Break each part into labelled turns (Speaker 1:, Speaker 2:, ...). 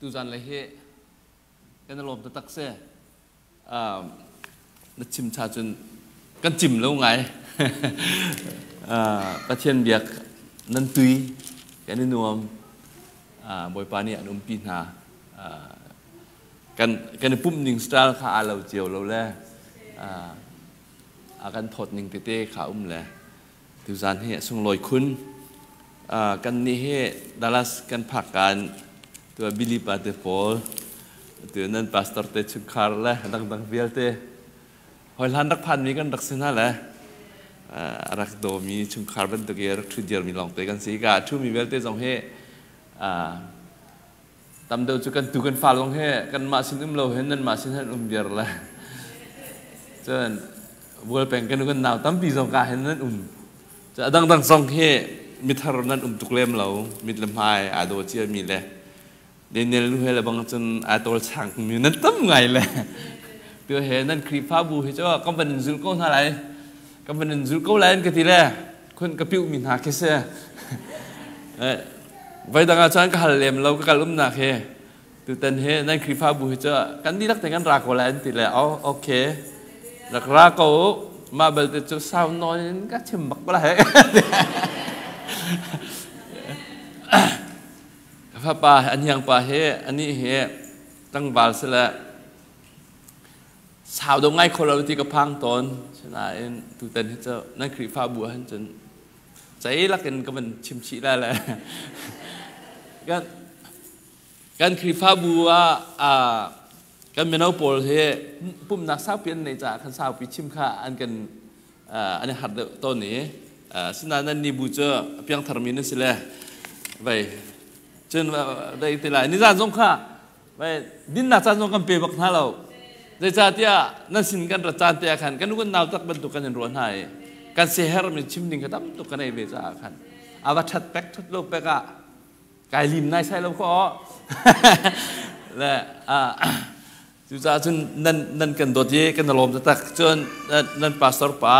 Speaker 1: Tuzan le hi kan i lawm taktak si. Na chim cha cun kan cim lo ngai. Pathian biak nan tui kan i nuam. Bawipa nih an umpi hna. Kan kan i pumh ning style kha aa lo cio lo le a kan thawt ning tete kha um le tuzan hi a sunglawi khun. Kan nih hi Dallas kan phak kan tu Billy pa te pawl tu nan pastor te chungkhar le dangdang vialte hoi hlan rak phan mi kan rak si hna le a rak dawmi chungkhar bantuk i rak ṭhu diarmi lawngte kan si. Ka ṭhumi vialte zong hi tam deuh cu kan tu kan fa lawng he kanmah sin um lo hin nanmah sin han um viar le cun bual peng kan kan nau tampi zong ka hin nan um. Cu a dangdang zong hi mithar nan um tuk lem lo, mit le hmai aa daw cia mi le Daniel nu he le bang cun aa tawl chang mi nan tam ngai le tu he nan Khrihfabu hi cu kan van in zul ko hna lai, kan van in zul ko lai an ka ti le khun ka piuh mi hna khi si. Voi dang ah cun ka hal lem lo ka kal umnak hi. Tutan hi nan Khrihfabu hi cu kan dihlak te kan ra ko lai an ti le oh okay, rak ra ko u, mah belte cu sau nawn in ka chim bak ko lai. Ka fapa an hiang pa hi anih hi tlangval si le sau deuh ngai kho lo ti ka phang tawn. Sinain tutan hi cu nan Khrihfabu ah hin cun ceilak in ka van chim chih lai le kan kan Khrihfabu ah kan mino pawl hi pumnak saupi an neih caah khan saupi chim kha an kan an i harh deuh tawn i sinain nan ni bu cu piangthar mi nan si le vei cun dei ti lai nizan zong kha vei dinnak caan zong kan pe bak hna lo. Zeicahtiah nan sin kan rat caan te ah khan kan nu kan nau tak bantuk kan in ruah hna i kan siaherh mi chim ding kha tam tuk kan ei ve caah khan a va ṭhat pek ṭhat lo pek ah kai lim nai sai lo kho le cucaah cun nan nan kan dawt i kan lawm taktak. Cun nan pastor pa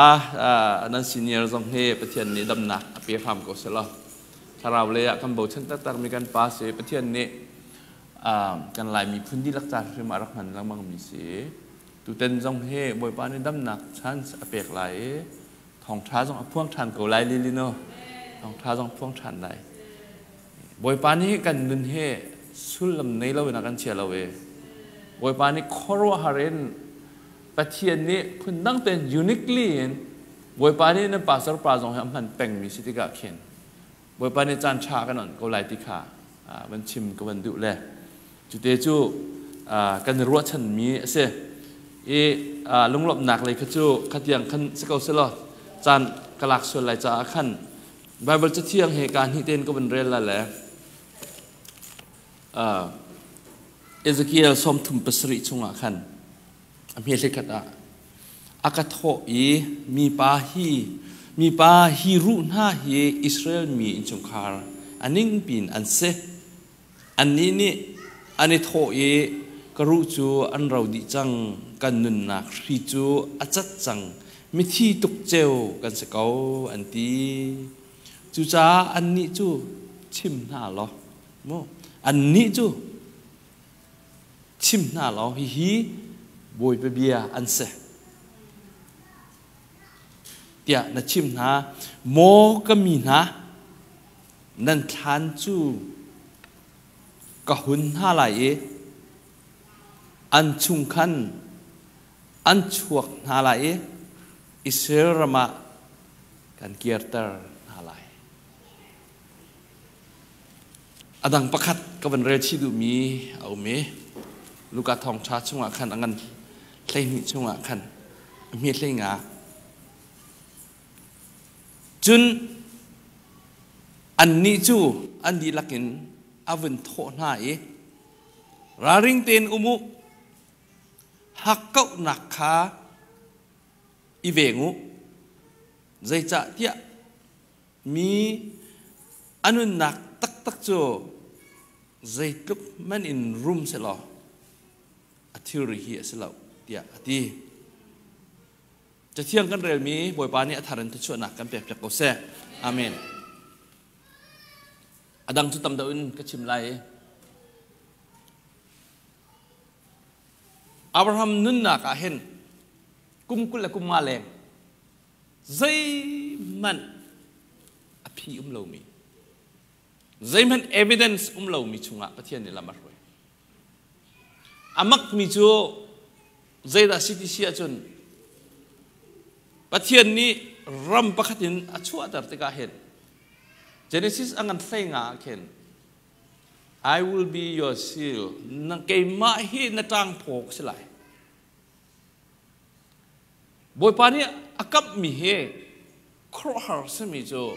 Speaker 1: nan senior zong hi Pathian nih damnak a pe hram ko selaw thlarau lei ah kan bochan taktak mi kan pa si. Pathian nih kan Lai miphun dihlak ca hrim ah rak hman lengmang mi si. Tuten zong hi Bawipa nih damnak chance a pek lai i thawngṭha zong a phuang ṭhan ko lai. Lilino thawngṭha zong phuang ṭhan lai. Bawipa nih kan nun hi sullam nei loin a kan chia lo i Bawipa nih khuaruahhar in Pathian nih phundang tein uniquely in Bawipa nih nan pastor pa zong hi a hman pengmi si tikah khin Bawipa nih caan ṭha kan onh ko lai ti kha van chim ka van duh le cute cu kan i ruahchanmi a si i lunglawmhnak lei kha cu khatiang khan si ko selaw caan ka lak sual lai caah khan Bible cathiang he ka hnih tein ka van rel la le Ezekiel 37 chungah khan a hme khat ah a ka thawh i mipa hi mipa hi ruh hna hi Israel mi innchungkhar a ningpin an si. Annih nih an i thawh i ka ruh cu an ro dih cang, kan nunnak hri cu a cat cang, mithi tuk ceu kan si ko, an ti. Cucaah annih cu chim hna law, mu, annih cu chim hna law, hihi Bawipa bia an si tiah na chim hna. Maw ka mi hna, nan thlan cu ka hun hna lai i an chung khan an chuak hna lai i Israel ram ah kan kirter hna lai. A dang pakhat ka van rel chih duhmi a um i Luka thawngṭha chungah khan a ngan 12 chungah khan a hme 15. Cun annih cu an dihlak in a vun thawh hna i, "Ralring tein um u, hakkauhnak kha i veng u, zeicahtiah mi a nunnak taktak cu zeitluk hmanh in rum sehlaw a thilri hi a si lo," tiah a ti. Cathiang kan relmi Bawipa nih a thar in thluachuahnak kan pekpiak ko seh. Amen. A dang cu tam deuh in ka chim lai. Abraham nunnak ah hin kum 20 le kum nga leng zeihmanh a phi um lomi, zeihmanh evidence um lomi chungah Pathian nih lam a hruai. A makmi cu zeidah si ti si ahcun Pathian nih ram pakhat in a chuahter tikah hin Genesis a ngan hlei nga ah khin I will be your shield. Na keimah hi na ṭangphaw ka si lai. Bawipa nih a kamhmi hi khuaruahhar simi cu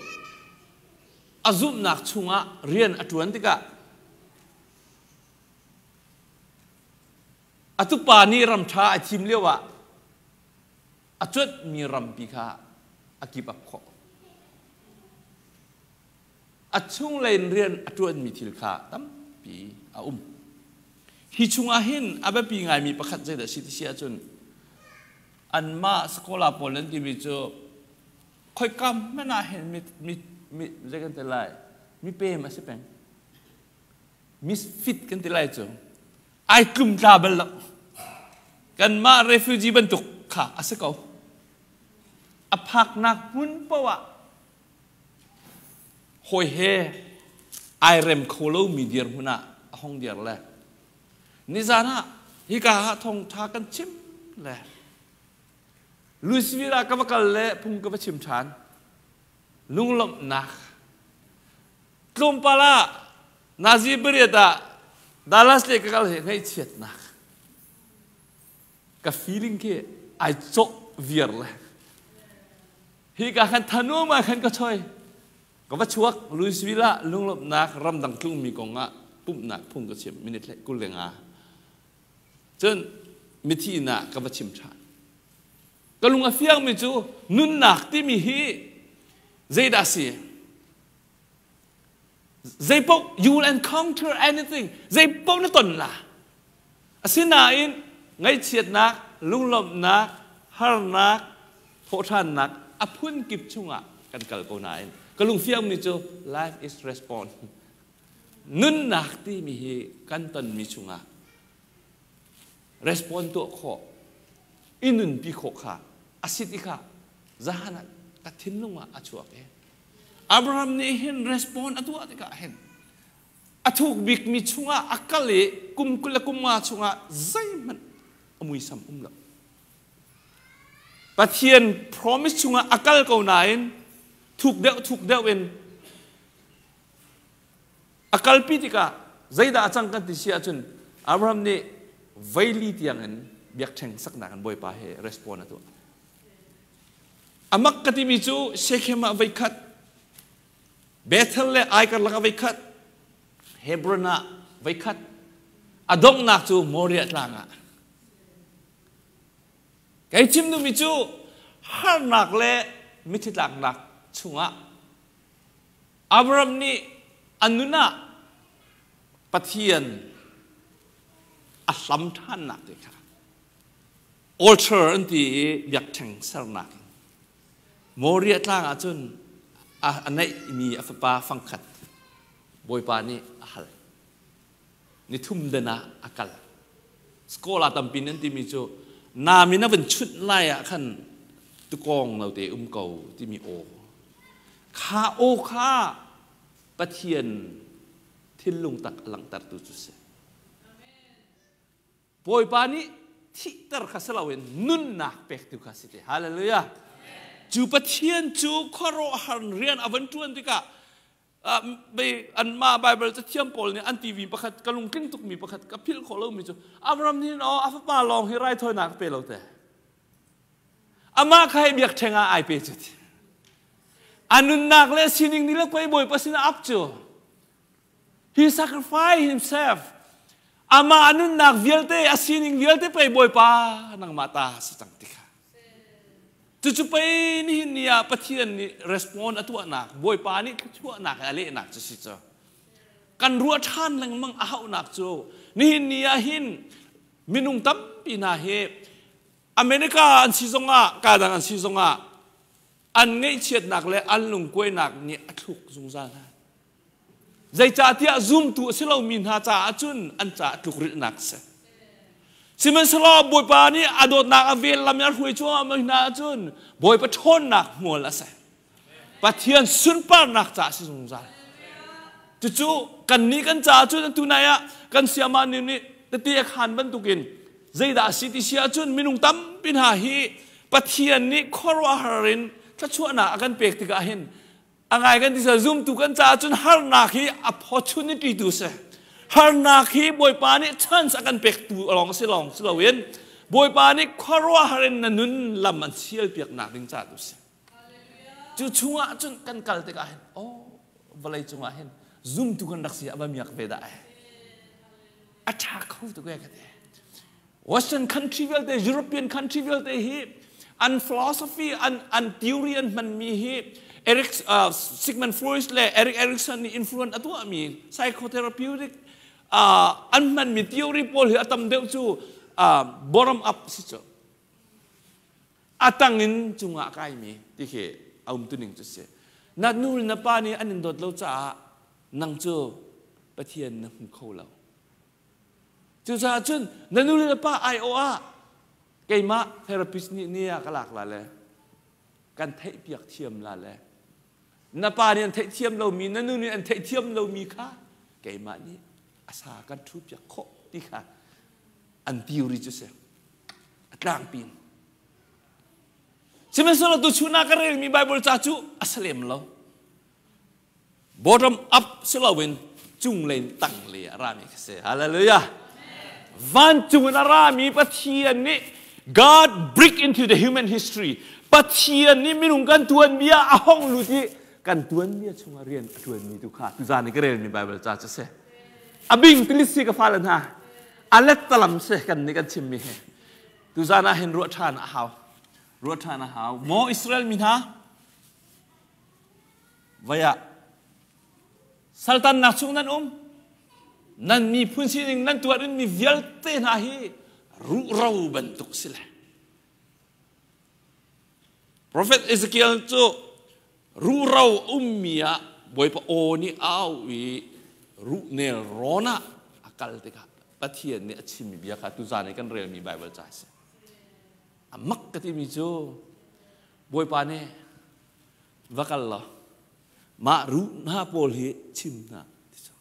Speaker 1: a zumhnak chungah rian a ṭuan tikah a tupa nih ram ṭha a thim lioah a cuanhmi rampi kha a keep up khawh. A chunglei in rian a ṭuanmi thil kha tampi a um. Hi chungah hin a biapi ngaimi pakhat zeidah si ti si ahcun anmah scholar pawl nan timi cu khoika hmanh ah hin mi mi mi zei kan ti lai mipem a si peng. Misfit kan ti lai cu ai tlumtla bal lo. Kanmah refugee bantuk kha a si ko. A phaknak hmun paoh ah hawi he ai rem kho lomi dirhmun ah a hong dir le nizan ah hika ah thawngṭha kan chim le Louisville ah ka va kal le phung ka va chim ṭhan. Lunglawmhnak tlawmpal ah nazi pariat ah Dallas le ka kal he ngaihchiatnak ka feeling khi ai cawh viar le hi ka khan thanum ah khan ka choi ka va chuak Louisville ah lunglawmhnak ramdang tlungmi kong ah pumhnak phung ka chim minute le 25 cun mithi inn ah ka va chim ṭhan. Ka lung a fiangmi cu nunnak timi hi zeidah si? Zeipaoh you will encounter anything. Zeipaoh na ton la. Asinain ngaihchiatnak, lunglawmhnak, harnak, thawhṭhannak a phun kip chungah kan kal ko nain ka lungfiangmi cu life is response. Nunnak timi hi kan tonmi chungah respond tuah khawh, i nunpi khawh kha a si ti kha zahan ah ka thinlung ah a chuak i Abraham nih hin respond a tuah tikah hin a thuk bikmi chungah a kal i kum 20 le kum nga chungah zeihmanh a muisam um lo. Pathian promise chungah a kal ko nain thuk deuh thuk deuh in a kalpi tikah zeidah a cang kan ti si ahcun Abraham nih veili tiangin biakṭheng saknak in Bawipa he respond a tuah. A mak ka timi cu Shechem ah voikhat, Bethel le Ai karlak ah voikhat, Hebron ah voikhat, a donghnak cu Moriah tlang ah. Kei chim duhmi cu harnak le mithi tlaknak chungah Abraham nih a nun ah Pathian a hlam ṭhannak te kha altar an ti i biakṭheng sernak in Moriah tlang ah cun a neihmi a fapa fangkhat Bawipa nih a hal. Nithum dan ah a kal. Scholar tampi nan timi cu na min a van chunh lai ah khan tukawng note um ko timi aw kha aw kha Pathian thinlung tak a langhtertu cu si. Bawipa nih thihter kha si loin nunnak pektu kha si te. Hallelujah. Cu Pathian cu khuaruahhar rian a van ṭuan tikah anmah Bible cathiam pawl nih an TV pakhat ka lungtling tukmi pakhat ka philh khawh lomi cu Abraham nih aw a fapa lawng hi raithawinak pe lo te. Amah kha hi biakṭheng ah ai pe cu ti. A nunnak le sining nih le pei Bawipa sinah ap cu. He sacrificed himself. Amah a nunnak vialte, a sining vialte pei Bawipa nangmah ta si cang ti kha. Cucu pei nihin ni ah Pathian nih respond a tuahnak, Bawipa nih thluachuahnak a lehnak cu si cu. Kan ruah ṭhan lengmang a hauhnak cu nihin ni ah hin minung tampi hna hi America an si zongah, kadang an si zongah an ngaihchiatnak le an lungkuainak nih a thluk zungzal hna. Zeicahtiah zumtu a si lomi hna caah cun an caah tlukrilhnak a si. Sihmanhsehlaw Bawipa nih a dawtnak a vel lam in a hruai cuahmah hna ahcun Bawipa ṭhawnnak hmual a si. Pathian sunparnak caah si zungzal. Cucu kannih kan caah cun atu nai ah kan siamah nih nih tete a khaan bantukin zeidah a si ti si ahcun minung tampi hna hi Pathian nih khuaruahhar in thluachuahnak a kan pek tikah hin a ngai kan ti zumtu kan caah cun harnak hi opportunity tu si. Harnak hi Bawipa nih chance a kan pek tu lawng si lawng si loin Bawipa nih khuaruahhar in na nun lam an sial piaknak ding caah tu si. Cu chungah cun kan kal tikah hin oh vawlei cungah hin zumtu kan rak si a va miak ve dah ai. A ṭha kho tuk e ka ti. Western country vialte, European country vialte hi an philosophy, an theory an hmanmi hi Eric Sigmund Freud le Erik Erikson nih influence a tuahmi psychotherapeutic an hmanmi theory pawl hi a tam deuh cu bottom up si cu. A tang in cungah kaimi ti khi a umtuning cu si. Na nu le na pa nih an in dawt lo caah nang cu Pathian na hmu kho lo. Cucaah cun na nu le na pa aiawh ah keimah therapist nih ni ah ka lak la le kan theihpiak thiam la le na pa nih an theihthiam lomi na nu nih an theihthiam lomi kha keimah nih a sa kan ṭhupiak khawh ti kha an theory cu si. A tlangpi in. Sihmanhsehlaw tuchun ah ka relmi Bible ca cu a si lem lo. Bottom up si loin cunglei in tanglei ah rami ka si. Hallelujah. Vancung in a rami Pathian nih God break into the human history. Pathian nih minung kan tuanbia a hong lut i kan tuanbia chungah rian a tuanmi tu kha tuzan i ka relmi Bible ca cu si. A bing tilisi ka fale hna a lettalam si kan nih kan chimmi hi. Tuzan ah hin ruah ṭhan a hau. Ruah ṭhan a hau. Maw Israel mi hna, Vai ah saltannak chung nan um nan miphun sining nan tuar in mi vialte hna hi ruhro bantuk si le Prophet Ezekiel cu ruhro ummi ah Bawipa aw nih au i ruhnel rawn ah a kal tikah Pathian nih a chimmi bia kha tuzan i kan relmi Bible ca a si. A mak ka timi cu Bawipa nih va kal law mah ruh hna pawl hi chim hna ti cu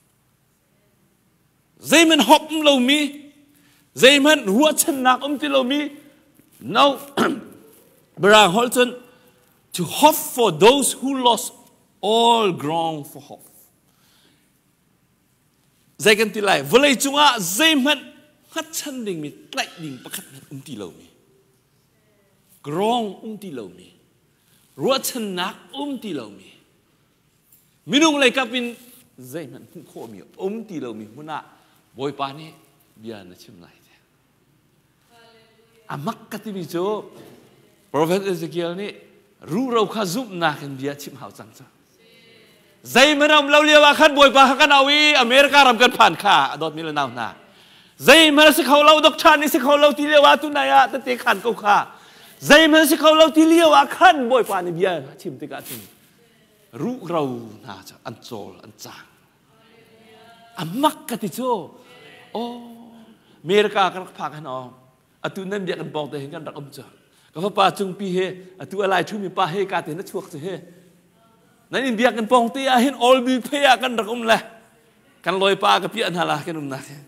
Speaker 1: zeihmanh hop um lomi zeihmanh ruahchannak um ti lomi no Mirang holh cun to hope for those who lost all ground for hope zei kan ti lai vawlei cungah zeihmanh hngatchan dingmi tlaih ding pakhat hmanh um ti lomi ground um ti lomi ruahchannak um ti lomi minung lei kap in zeihmanh hmuh khawhmi um ti lomi hmun ah Bawipa nih bia na chim lai te a mak ka timi cu Prophet Ezekiel nih ruhro kha zumhnak in bia chim hau cang cu zeihmanh um lo lio ah khan Bawipa kha kan au i America ram kan phan kha a dawtmi le nau hna zeihmanh a si kho lo doctor nih si kho lo ti lio ah tunai ah tete khan ko kha zeihmanh si kho lo ti lio ah khan Bawipa nih bia a chim tikah cun ruhro hna cu an cawl an cang a mak ka ti cu oh America ka rak phak hin oh atu nan biakinn pawng te hin kan rak um cu ka fapa cungpi he atu a lai ṭhumi pa he ka te na chuak cu he nan in biakinn pawng te ah hin all bi phe ah kan rak um le kan lawipa ka piah hna la kan umnak hi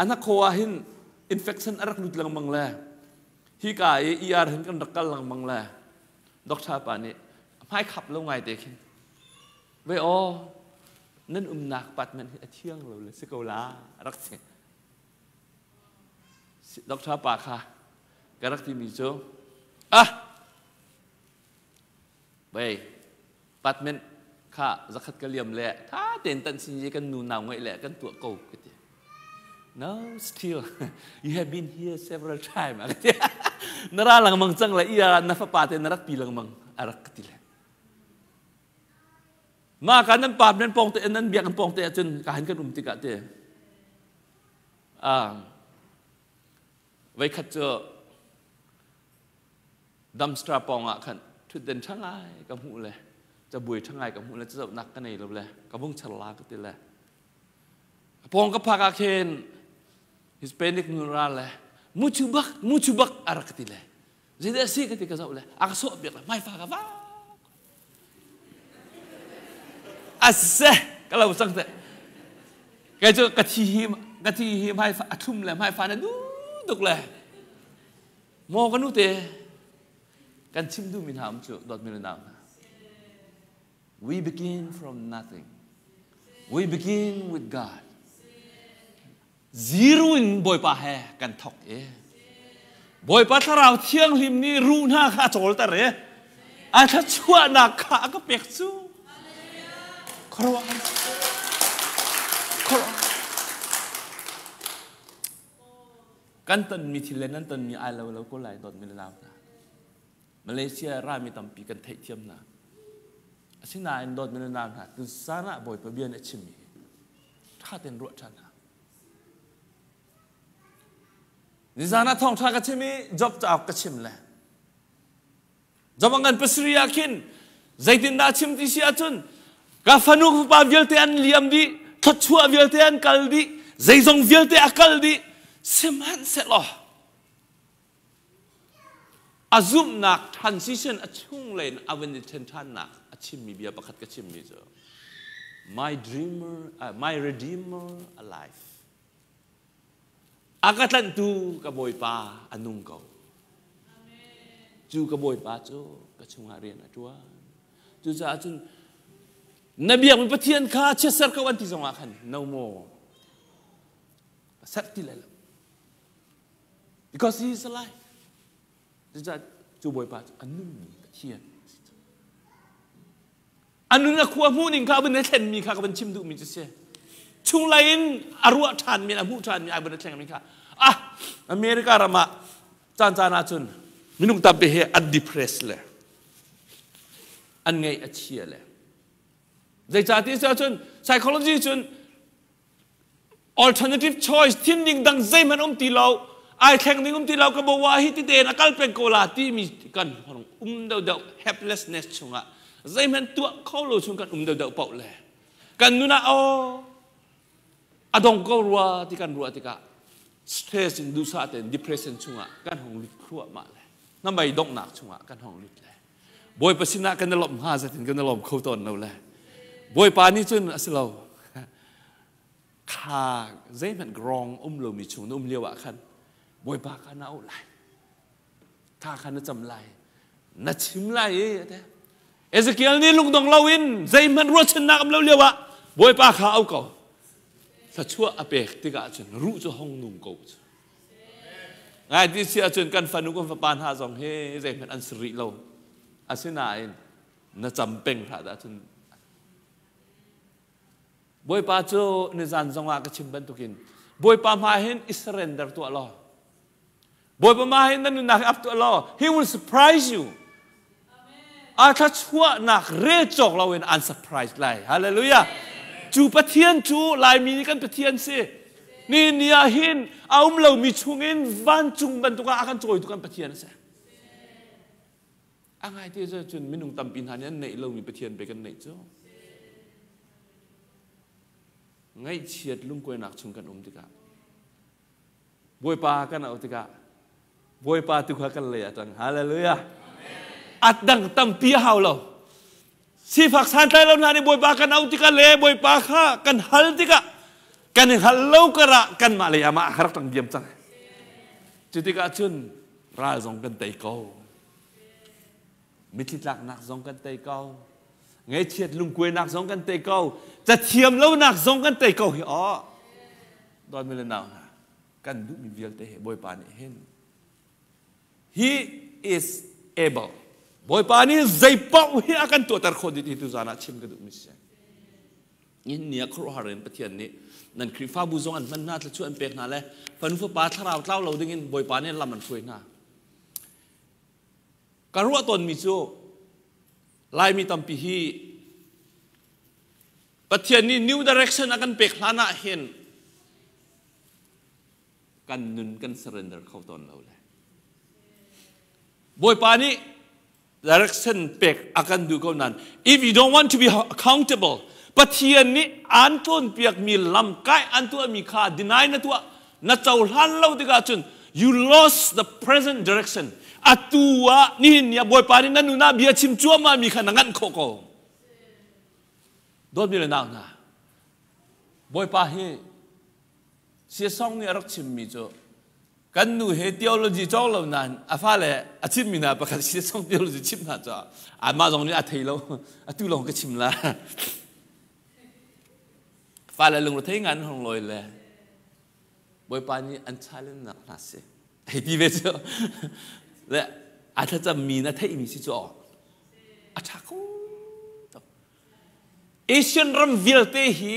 Speaker 1: anak kho ah hin infection a rak lut lengmang le hi ka i ER hin kan rak kal lengmang le doctor pa nih hmai khap lo ngai te khin ve aw nan umnak apartment hi a thiang lo le si ko la rak si doctor pa kha ka rak timi cu ah Vei, apartment kha zakhat ka liam le tha tein tan sin kan nu nau ngaih le kan tuah ko ka ti. No, still, you have been here several times. A ti. Na ra lengmang cang le iya na fapa te na rak pi lengmang a rak ka ti le. Ma ka nan pa nan pong te nan biak nan pong te ahcun ka han kan um tikah te. Ah, veikhat cu dumpster pawng ah khan ṭhutden ṭha ngai ka hmuh le. Cabuai ṭha ngai ka hmuh le cazohnak ka nei lo le ka vung char la ka ti le a pawng ka phak ah khin Hispanic nu ra le muchu bak muchu bak a rak ka ti le zeidah a si ka ti ka zoh le a ka sawh biak le hmaifa ka va a se ka lo cang te kei cu ka thi hi ka thi hi hmaifa a thlum le hmaifa na du tuk le maw ka nu te kan chim duhmi hna um cu dawtmi le nau hna. We begin from nothing. We begin with God. Zero in Bawipa he kan thok i Bawipa Thlarau Thianghlim nih ruh hna kha a cawlter i a thluachuahnak kha a ka pek cu. Khuaruah khuaruah Kan tonmi thil le nan tonmi ai lo lo ko lai dawtmi le nau hna. Malaysia rami tampi kan theihthiam hna. Asinain dawtmi le nau hna, tuzan ah Bawipa bia nih a chimmi hi ṭha tein ruah ṭhan hna. Nizan ah thawngṭha ka chim i Job cauk ka chim le Job a ngan pasarih ah khin zeitindah a chim ti si ahcun ka fanu ka fapa vialte an liam dih, thluachuah vialte an kal dih, zeizong vialte a kal dih, sihmanhsehlaw A zumhnak transition a chunglei in a van i ṭhen ṭhannak a chimmi bia pakhat ka chimmi cu my dreamer, my redeemer alive. A ka tlanhtu ka Bawipa a nung ko. Cu ka Bawipa cu ka chungah rian a ṭuan. Cucaah cun na biakmi Pathian kha chiatser ko an ti zongah khan no more. Serh ti lai lo. Because he is alive. Cucaah cu Bawipa cu a nungmi Pathian a si. A nun a khua hmuh ning kha a vun i thlenmi kha ka van chim duhmi cu si. Chunglei in a ruah ṭhanmi a hmuh ṭhanmi ai vun i thlengmi kha ah America ram ah caan caan ahcun minung tampi he an depress le an ngaih a chia le zeicahtiah cun psychology cun Alternative choice thim ding dang zeihmanh um ti lo ai thleng ding um ti lo ka bawa hi ti tein a kal peng ko la timi kan horong um deuhdeuh helplessness chungah zeihmanh tuah kho lo chung kan um deuhdeuh paoh le kan nun ah aw a dong ko rua ti kan ruah tikah stress in duhsah tein depression chungah kan hong lut thluahmah le hnamei donghnak chungah kan hong lut le Bawipa sinah kan i lawmh hnga zetin kan i lawm kho tawn lo le Bawipa nih cun a si lo kha zeihmanh grong um lomi chung na um lio ah khan Bawipa kha na auh lai tha kha na cam lai na chim lai i ate Ezekiel nih lungdong loin zeihmanh ruahchannak um lo lio ah Bawipa kha au ko thluachuah a pek tikah cun ruh cu hong nung ko cu Ngai ti si ahcun kan fanu kan fapa hna zong hi zeihmanh an si rih lo. Asinain na cam peng hlah dah cun Bawipa cu nizan zongah ka chim bantukin Bawipa hma hin i surrender tuah law Bawipa hma hin na nunnak hi ap tuah law He will surprise you. A thluachuahnak rel cawk loin an surprise lai. Hallelujah. Cu Pathian cu Laimi nih kan Pathian si. Ni ni ah hin a um lomi chungin vancung bantuk ah a kan cawitu kan Pathian a si. A ngai te cun minung tampi hna nih an neih lomi Pathian pe kan neih cu. Ngaihchiat lungkuainak chung kan um tikah Bawipa kan auh tikah Bawipa tu kha kan lei a ṭang. Hallelujah. At dang tampi a hau lo. Sifak santlai lo hna nih Bawipa kan auh tikah le Bawipa kha kan hal tikah kan i hal lo karah kanmah lei amah a rak ṭang diam cang. Cu tikah cun ral zong kan tei ko. Mitthli tlaknak zong kan tei ko. Ngaihchiat lungkuainak zong kan tei ko. Cathiam lonak zong kan tei ko hi aw. Dawtmi le nau hna, kan duhmi vialte hi Bawipa nih hin He is able. Bawipa nih zeipaoh hi a kan tuahter khawh dih ti tuzan ah chim ka duhmi si. In ni ah khuaruahhar in Pathian nih nan Khrihfabu zong an hman hna, thluachuah an pek hna le fanu fapa thlarau tlau lo dingin Bawipa nih lam an hruai hna. Ka ruah tawnmi cu Laimi tampi hi Pathian nih new direction a kan pek hlan ah hin kan nun kan surrender kho tawn lo le Bawipa nih Direction pek a kan duh ko nain if you don't want to be accountable, Pathian nih aan cawnpiakmi lam kai an tuahmi kha deny na tuah, na cohlan lo tikah cun you lost the present direction. Atu ah nihin ni ah Bawipa nih na nun ah bia chim cuahmah mi kha na nganh khawh ko. Dawtmi le nau hna, Bawipa hi siasong nih a rak chimmi cu kan nu he theology cawng lo nain a fale a chimmi hna pakhat siasong theology chim hna cu anmah zong nih a thei lo, atu lawng ka chim la. Fale lungrethei ngan hong lawi le Bawipa nih an challenge nak hna si hei ti ve cu le a thlacam mi na theihmi si cu a ṭha kho tuk. Asian ram vialte hi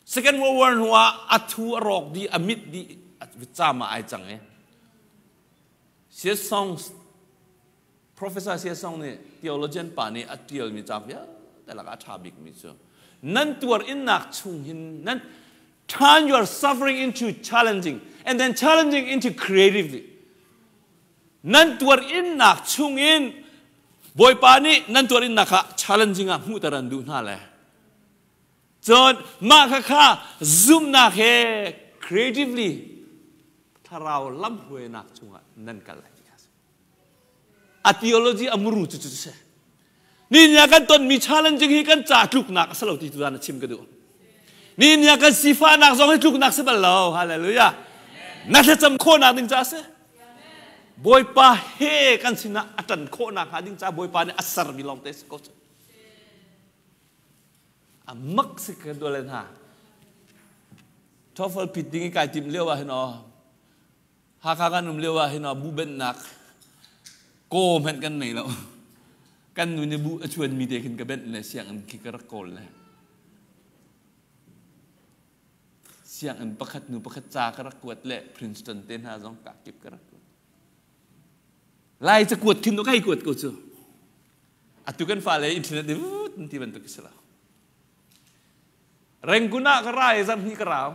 Speaker 1: Second World War hnu ah a thu a rawk dih, a mit dih, cam ah ai cang i Siasong Professor Siasong nih, theologian pa nih a ṭialmi ca vialte lakah a ṭha bikmi cu nan tuar innak chung hin nan turn your suffering into challenging and then challenging into creatively. Nan tuar innak chung in Bawipa nih nan tuar innak kha challenging ah hmuhter an duh hna le cun mah kha kha zumhnak he creatively thlarau lamhruainak chungah nan kal lai ti kha a theology a muru cu cu si. Ni nia kan tonmi challenging hi kan ca tluknak a si lo ti tu na chim ka duh. Ni nia kan sifahnak zong hi tluknak si bal lo. Hallelujah. Na thlacam khawhnak ding ca si. Bawipa he kan sinah a ṭan khawhnak hnga ding ca Bawipa nih a sermi lawng te si ko cu. A mak si ka dual hna. TOEFL pit ding i kai tim lio ah hin aw Hakha kan um lio ah hin bu benhnak kaw hmanh kan nei lo. Kan nu nih bu a chuanmi te khin ka benh le sianginn khi ka rak kawl le sianginn pakhat nu pakhat ca ka rak kuat le Princeton te hna zong ka kip ka rak kuat. Lai cakuat khin kai kuat ko cu. Atu kan fale internet in ti bantuk si lo. Rangoon ah ka ra i zarhni ka rau.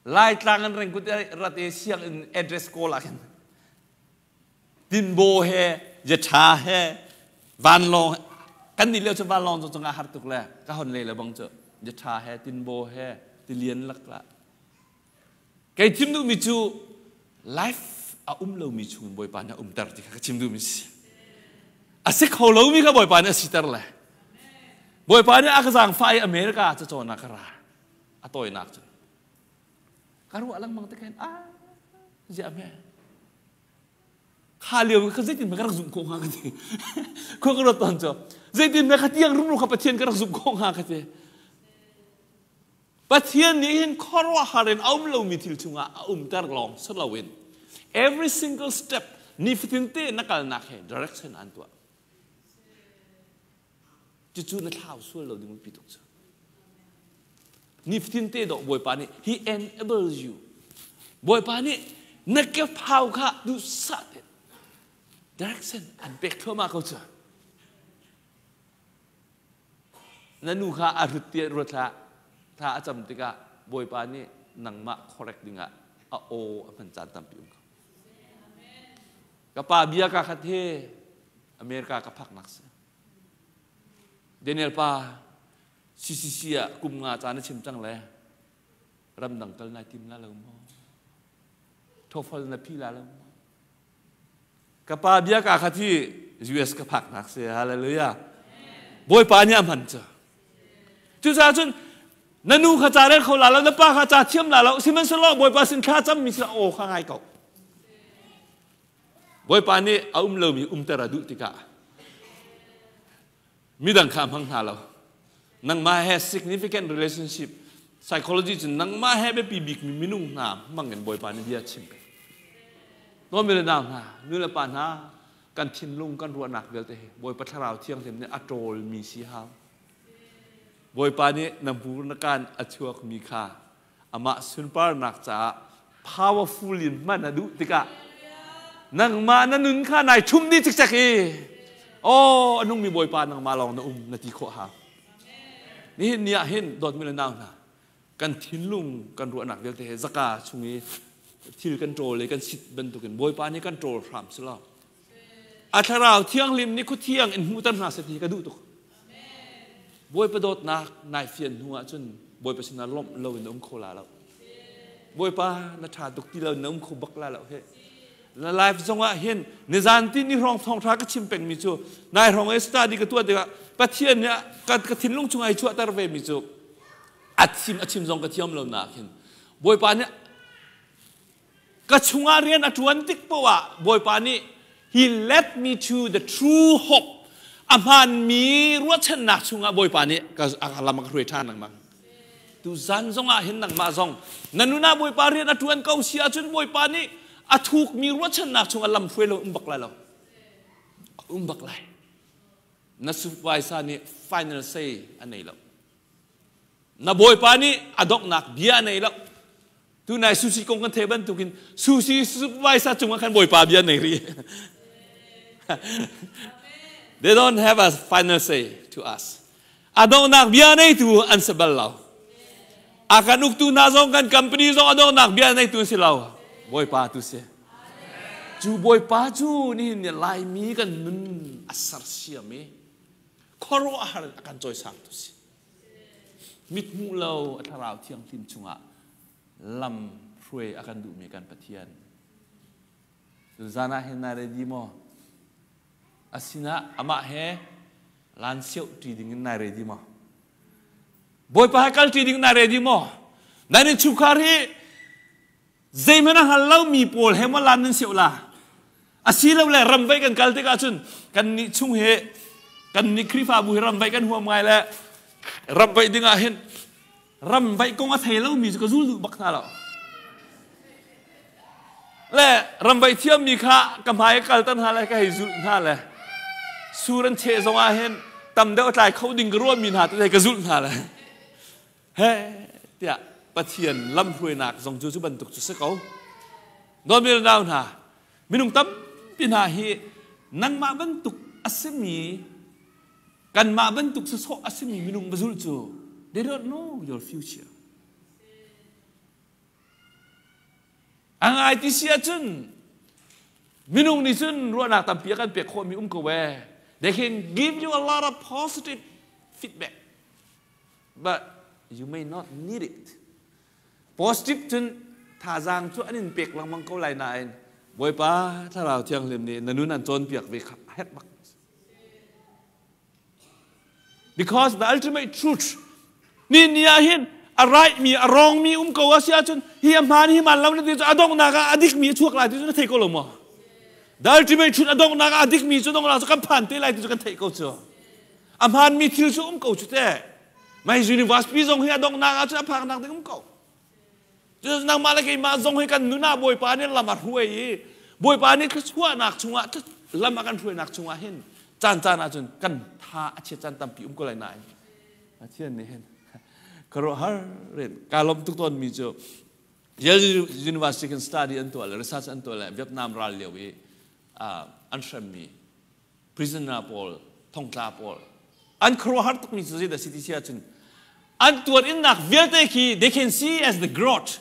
Speaker 1: Laitlang an rengkut rat i sianginn address kawl ah khin Tinbaw he Yatha he vanlawng kan nih lio cu vanlawng cu cungah har tuk le ka hon le le bang cu Yatha he Tinbaw he tilian lak la kei chim duhmi cu life a um lomi chung Bawipa nih a umter ti kha ka chim duhmi si. A si kho lomi kha Bawipa nih a siter le Bawipa nih a ka zaangfah i America ca cawn ah ka ra. A tawinak cu ka ruah lengmang te khin a ziah hme kha lio kha zeitin ka rak zumh khawh hnga ka ti. Khua ka ruat tawn cu zeitin me kha tiang rumro kha Pathian ka rak zumh khawh hnga ka ti. Pathian nih hin khuaruahhar in a um lomi thil chungah a umter lawng si loin every single step, nifatin te na kalnak he direction an tuah. Cucu na thlau sual lo ding pi tuk cu. Nifatin te dawh Bawipa nih he enables you. Bawipa nih na kephau kha duhsah te direction an pek thluahmah ko cu. Na nu kha a hrut tiah ruat hlah. Thla a cam tikah Bawipa nih nangmah correct dingah a aw a hman caan tampi um ko. Ka pa bia ka khat he America ka phaknak si. Daniel pa, CCC ah kum nga caan na chim cang le ramdang kal nai tim la lo maw? TOEFL na phi la lo maw? Ka pa bia ka khat hi US ka phaknak si. Hallelujah. Bawipa nih a hman cu. Cucaah cun na nu kha ca rel kho la lo, na pa kha ca thiam la lo, sihmanhsehlaw Bawipa sin thla cammi si aw kha ngai ko. Bawipa nih a um lomi umter a duh tikah midang kha a hmang hna lo. Nangmah he significant relationship, psychology cun nangmah he biapi bikmi minung hna hmang in Bawipa nih bia chim. Nawn le nau hna, nu le pa hna, kan thinlung kan ruahnak vialte hi Bawipa Thlarau Thianghlim nih a ṭawlmi si hau. Bawipa nih na hmur na kaan a chuakmi kha amah sunparnak caah powerful in hman a duh tikah nangmah na nun kha nai ṭhum dih cikcek i oh, a nungmi Bawipa nangmah lawng na um na ti khawh hau. Nihin ni ah hin dawtmi le nau hna, kan thinlung kan ruahnak vialte he zaka chung i thil kan ṭawl i kan sit bantukin Bawipa nih kan ṭawl hram si lo. A thlarau thianghlim nih khuthiang in hmuhter hna seh ti ka duh tuk. Bawipa dawtnak nai fian hnu ahcun Bawipa sinah lawmh lo in na um kho la lo. Bawipa na ṭha tuk ti lo na um kho bak la lo he. Na life zongah hin nizan ti ni hrawng thawngṭha ka chim pengmi cu nai hrawng i study ka tuah tikah Pathian nih ka thinlung chung ai chuahter ve mi cu a chim a chim zong ka thiam lo nak hin Bawipa nih ka chungah rian a ṭuan tik poah ah Bawipa nih he led me to the true hope a hmaanmi ruahchannak chungah Bawipa nih ka lam a ka hruai ṭhan lengmang tu zan zongah hin nangmah zong na nun ah Bawipa rian a ṭuan ko si ahcun Bawipa nih a thukmi ruahchannak chungah lam hruai lo um bak lai lo um bak lai na supervisor nih final say a nei lo Na bawipa nih a donghnak bia a nei lo. Tunai Susi kong kan theih bantukin Susi supervisor cungah khan bawipa bia nei rih. They don't have a final say to us. A donghnak bia neitu an si bal lo. A kan uktu hna zong kan company zong a donghnak bia neitu an si lo. Bawipa tu si. Cu bawipa cu nihin ni Laimi kan nun a sersiam i khuaruahhar in a kan cawisang tu si. Mithmuh lo a thlarau thianghlim chungah lam hruai a kan duhmi kan Pathian. Zan ah hin nai ready maw? A sinah amah he lan sioh ṭi ding in nai ready maw? Bawipa he kal ṭi ding nai ready maw? Nan innchungkhar hi zeihmanh a hngal lomi pawl he maw lan nan sioh la? Asilole ramvaih kan kal tikah cun kannih chung hi kannih Khrihfabu hi ramvaih kan huam ngai le ramvaih dingah hin ramvaih kong a thei lomi cu ka zul duh bak hna lo. Le ramvaih thiammi kha ka hmai kal tan hna le ka hei zulh hna le sur an cheh zongah hin tam deuh a tlai kho ding ka ruahmi hna te ka zulh hna le he tiah Pathian lamhruainak zong cu cu bantuk cu si ko. Dawtmi nau hna, minung tampi hna hi nangmah bantuk a simi kanmah bantuk sawsawh a simi minung va zulh cu they don't know your future. A ngai ti si ahcun minung nih cun ruahnak tampi a kan pek khawhmi um ko ee. They can give you a lot of positive feedback. But you may not need it. Positive cun thazaang cu an in pek lengmang ko lai nain Bawipa Thlarau Thianghlim nih na nun an cawnpiak ve kha a herh bak. Because the ultimate truth ni ni ah hin a right mi a wrong mi um ko a si ahcun hi a hmaan hi hmaan lo na ti cu a donghnak ah a dik mi a chuak lai ti cu na thei ko lo maw? The ultimate truth a donghnak ah a dik mi cu donghnak cu kan phan te lai ti cu kan theih ko cu. A hmaanmi thil cu um ko cu teh. Mai university zong hi a donghnak ah cun a phaknak ding um ko. Cu nangmah le keimah zong hi kan nun ah Bawipa nih lam a hruai i Bawipa nih thluachuahnak chungah lam a kan hruainak chungah hin caan caan ah cun kan tha a chiat caan tampi um ko lai nain Pathian nih hin khuaruahhar rin kaa lawm tuk tawnmi cu Yale University kan study an tuah le research an tuah le Vietnam ral lio i an hremmi prisoner pawl thongtla pawl an khuaruahhar tukmi cu zeidah si ti si ahcun an tuarinnak vialte khi they can see as the growth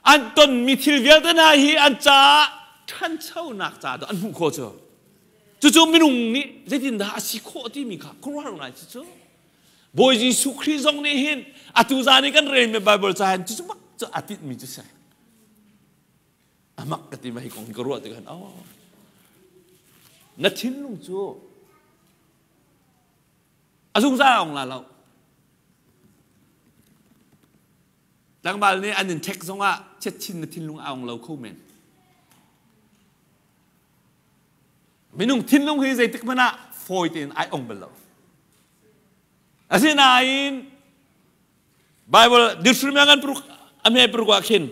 Speaker 1: an tonmi thil vialte hna hi an caah ṭhanchonak ca dah an hmuh khawh cu cucu minung nih zeitindah a si khawh timi kha khuaruahhar ngai cu cu Bawi Jesuh Khrih zong nih hin atu zan i kan relmi Bible ca hin cucu bak cu a tinhmi cu si amak ka ti ma hi kong ka ruah tikhan oh na thinlung cu a zungzal ong la lo tlangval nih an in ṭhek zongah chiatchin na thinlung a ong lo kho men minung thinlung hi zeitik hmanh ah fawi tein ai ong bal lo asinain Bible Deuteronomy ngan paruk a hme paruk ah khin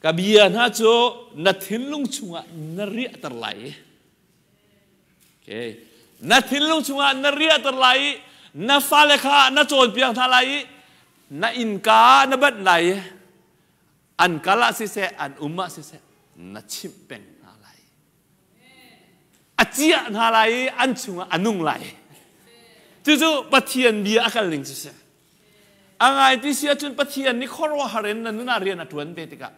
Speaker 1: ka bia hna cu na thinlung chungah na riahter lai i okay. na thinlung chungah na riahter lai i na fale kha na cawnpiak hna lai i na innka na banh lai i an kal ah siseh an um ah siseh na chimh peng hna lai a ciah hna lai i an chungah a nung lai cucu Pathian bia a kal ning cu si a ngai ti si ahcun Pathian nih khuaruahhar in na nun ah rian a ṭuan ve tikah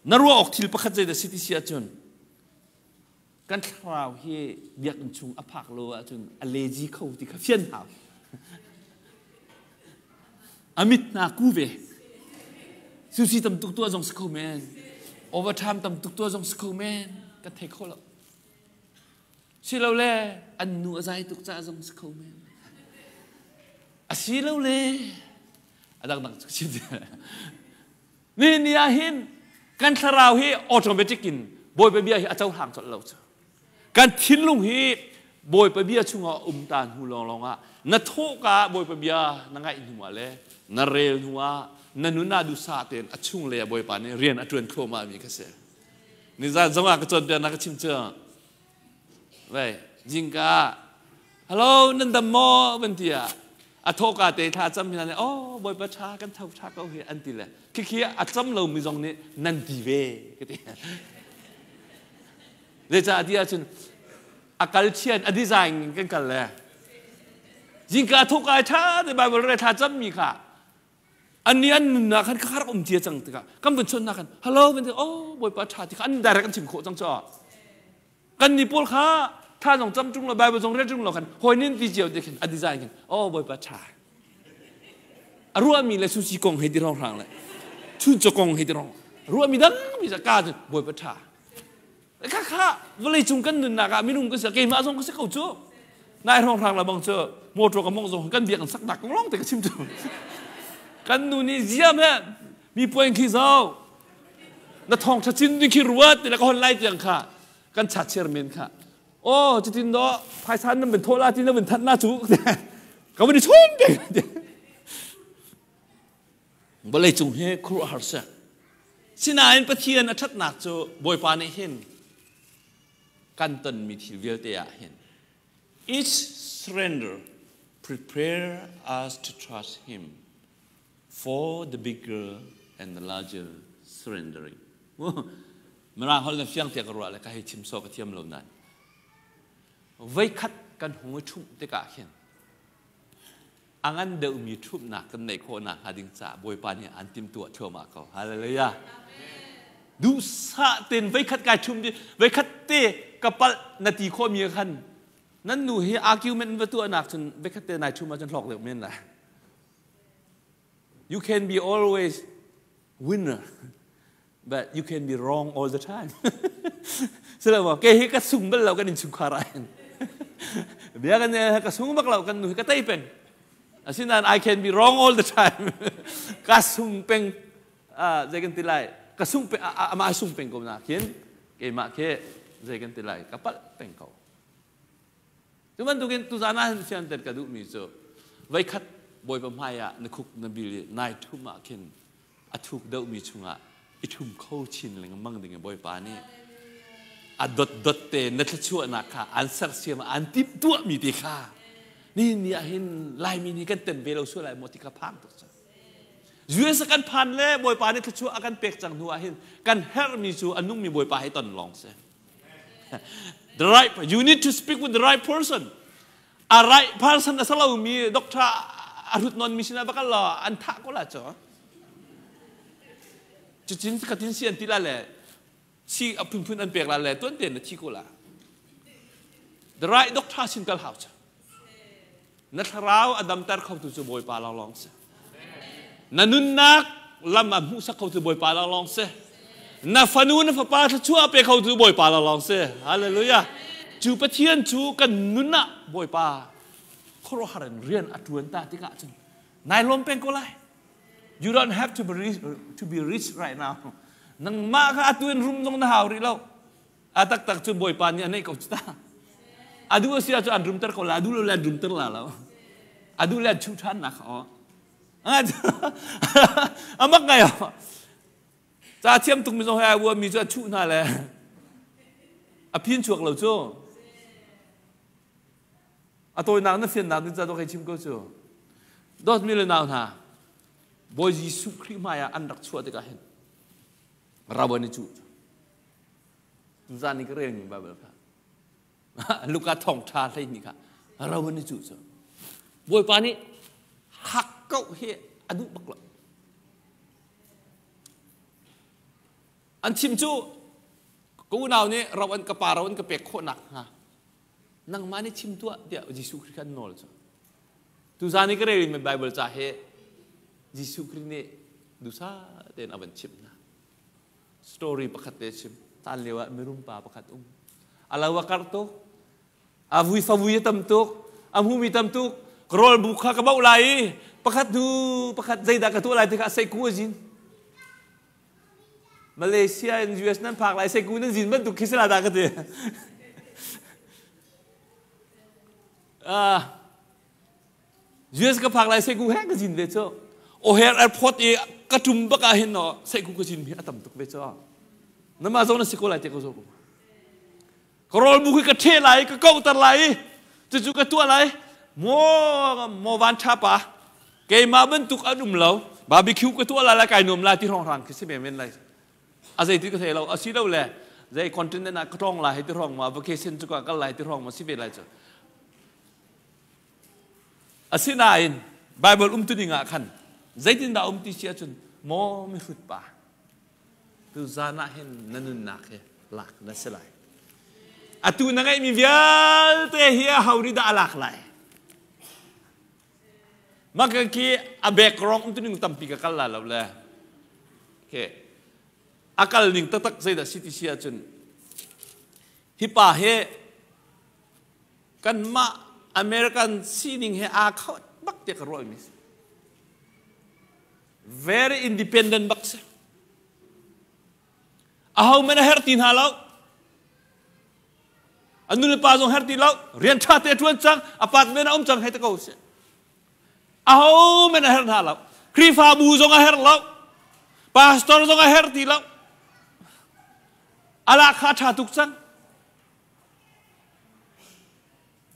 Speaker 1: na ruah awk thil pakhat zei dah si ti si ahcun. Kan thlarau hi biakinn chung a phak lo ahcun a lezi kho ti kha fian hau. A mit hna ku ve. Sushi tam tuk tuah zong si kho men. Overtime tam tuk tuah zong si kho men. Kan thei kho lo. Silole an nu a zai tuk caah zong si kho men. Asilole a dangdang cu chim Ni ni ah hin kan thlarau hi automatic in Bawipa bia hi a cohlang colh lo cu. Kan thinlung hi Bawipa bia chungah um ta hnu lawnglawng ah na thawhka Bawipa bia na ngaih hnu ah le na rel hnu ah na nun ah duhsah tein a chung lei ah Bawipa nih rian a ṭuan thluahmah mi kha si. Nizan zong ah ka cawnpiaknak ka chim cu. Vei, zingka hello nan dam maw van ti ah a thawka te thla cam hna nih oh Bawipa ṭha kan tho ṭha ko hi an ti le khikhi a cam lomi zong nih nan ti ve ka ti. Zeicah ti ahcun a kal thian a design kan kal le zingka thawka ṭha te Bible re thla cammi kha Annih an nunnak khan ka rak um cia cang tikah kan vun chawnhnak khan hello van ti oh Bawipa ṭha ti kha an direct an chim khawh cang caah kan ni pawl kha thla zong cam ṭung lo Bible zong rel ṭung lo khan hawi nin ti cio te khin a design khin oh Bawipa ṭha a ruahmi le sushi kong hei ti rong hrang le chuncaw kong hei ti rong ruahmi dang mi ka cun Bawipa ṭha kha kha vawleicung kan nunnak ah minung kan si keimah zong ka si ko cu nai hrawng hrang la bang cu motor ka mong zong kan biak an sak nak lawng te ka chim cu kan nu nih ziam he mi puan khi zo na thong tha chin ding khi ruat ti la ka hon lai tiang kha kan chat chairman kha oh cutin do phaisa nan bin thola ti na bin that na chu ka bin chun pe Vawleicung hi khuaruahhar si. Sinain Pathian a ṭhatnak cu Bawipa nih hin kan tonmi thil vialte ah hin each surrender prepare us to trust him for the bigger and the larger surrendering. Mirang holh na fiang tiah ka ruah le ka hei chim sawh ka thiam lo nain. Voikhat kan hung i ṭhumh tikah khin a ngan deuhmi ṭhumhnak kan neih khawh nakhnga ding caah Bawipa nih an timhtuah thluahmah ko. Hallelujah. Duhsah tein voikhat kai ṭhum di voikhat te ka palh na ti khawhmi khan nan nu hi argument va tuahnak cun voikhat te nai ṭhum ahcun hlawk deuh men lai. You can be always winner but you can be wrong all the time. Silo ke hi ka sung bal lo kan in chungkhar ah hin. Bia kan ka sung bak lo kan nu hi ka tei peng. Asinain I can be wrong all the time. Ka sung peng zei kan ti lai ka sung peng ama sung peng ko na khin keimah ke zei kan ti lai ka palh peng ko. Cu bantukin tuzan ah hin fianter ka duhmi cu voikhat Bawipa hmai ah na khuk na bil i nai thum ah khin a thuk deuhmi chungah i ṭhum kho chin lengmang ding in Bawipa nih a dotdot te na thluachuahnak kha an sersiam an timhtuahmi te kha nihin ni ah hin Laimi nih kan tem ve lo sual lai maw ti kha phang tuk cang. US kan phan le Bawipa nih thluachuah a kan pek cang hnu ah hin kan herhmi cu a nungmi Bawipa he ton lawng si. The right you need to speak with the right person. A right person a salomi doctor a hrut non mi sinah va kal law an thah ko la cu. Cucin katin si an ti la le si a phunphun an pek la le tuan tein na thi ko la. The right doctor sin kal hau cha. Na thlarau a damter kho tu cu Bawipa lawnglawng si. Na nunnak lam a hmuhsak kho tu Bawipa lawnglawng si. Na fanu na fapa thluachuah a pe kho tu Bawipa lawnglawng si. Hallelujah. Cu Pathian cu kan nun ah Bawipa khuaruahhar in rian a ṭuan ta tikah cun nai lawm peng ko lai. You don't have to be rich, to be rich right now. Nangmah kha atu in rum zong na hau rih lo. A taktak cu Bawipa nih a neih ko cu ta. A duh a si ahcun an rumter ko la, a duh lo le an rumter la lo. A duh le an chuh ṭhan nak aw. A mak ngai aw. Ca thiam tuk mi zong he ua mi cu a chuh hna le a phin chuak lo cu. A tawinak na fiannak ding ca dawh hei chim ko cu. Dawtmi le nau hna, Bawi Jesuh Khrih hmai ah an rak chuah tikah hin rau an i cuh. Tuzan i ka relmi Baibal kha Luka thawngṭha 12 kha ro an i cuh cu. Bawipa nih hak koh hi a duh bak lo. An chim cu Ka unau nih ro an ka pa ro an ka pek khawh nakhnga nangmah nih chim tuah tiah Jesuh Khrih kha an nawl cu. Tuzan i ka relmi Bible ca hi Jesuh Khrih nih duhsah tein a van chimh hna. Story pakhat te chim. Caan lio ah mirum pa pakhat um. A lo a karh tuk. A vui favui a tam tuk. A hmumi tam tuk. Ka rawl bu kha ka bauh lai i pakhat hnu pakhat zeidah ka tuah lai ti kha a seiku a zin. Malaysia in US nan phak lai seiku nan zin bantuk khi si la dah ka ti. US ka phak lai seiku he ka zin ve cu. O'Hare Airport i ka tum bak ah hin no seiku ka zin mi a tam tuk ve cu. Nama zong na si ko lai te ko zo. Ka rawl bu khi ka ṭhe lai ka kauhter lai cucu ka tuah lai. Maw maw van ṭha pa keimah bantuk an um lo barbecue ka tuah lai lai kai nuam lai ti hrawnghrang khi si men lai. A zei ti ka thei lo a si lo le zei continent ah ka tlawng lai ti hrawng ma vacation cu ka kal lai ti hrawng ma si ve lai cu. Asinain Bible um tu ding ah khan zeitindah um ti si ahcun maw mihrut pa tuzan ah hin na nunnak hi lak na si lai. Atu na ngeihmi vialte hi a ho nih dah a lak lai? Maka khi a background um tuning tampi ka kal la lo le. Okay. A kal ning taktak zeidah si ti si ahcun hi pa hi kanmah American sining he aa kho bak tiah ka ruahmi si. Very independent bak si. Aho men a herh ti hna lo. A nu le pa zong herh ti lo. Rian ṭha te ṭuan cang, apartment a um cang hei te ko si. Aho men a herh hna lo. Khrihfabu zong a herh lo. Pastor zong a herh ti lo. Ala kha ṭha tuk cang.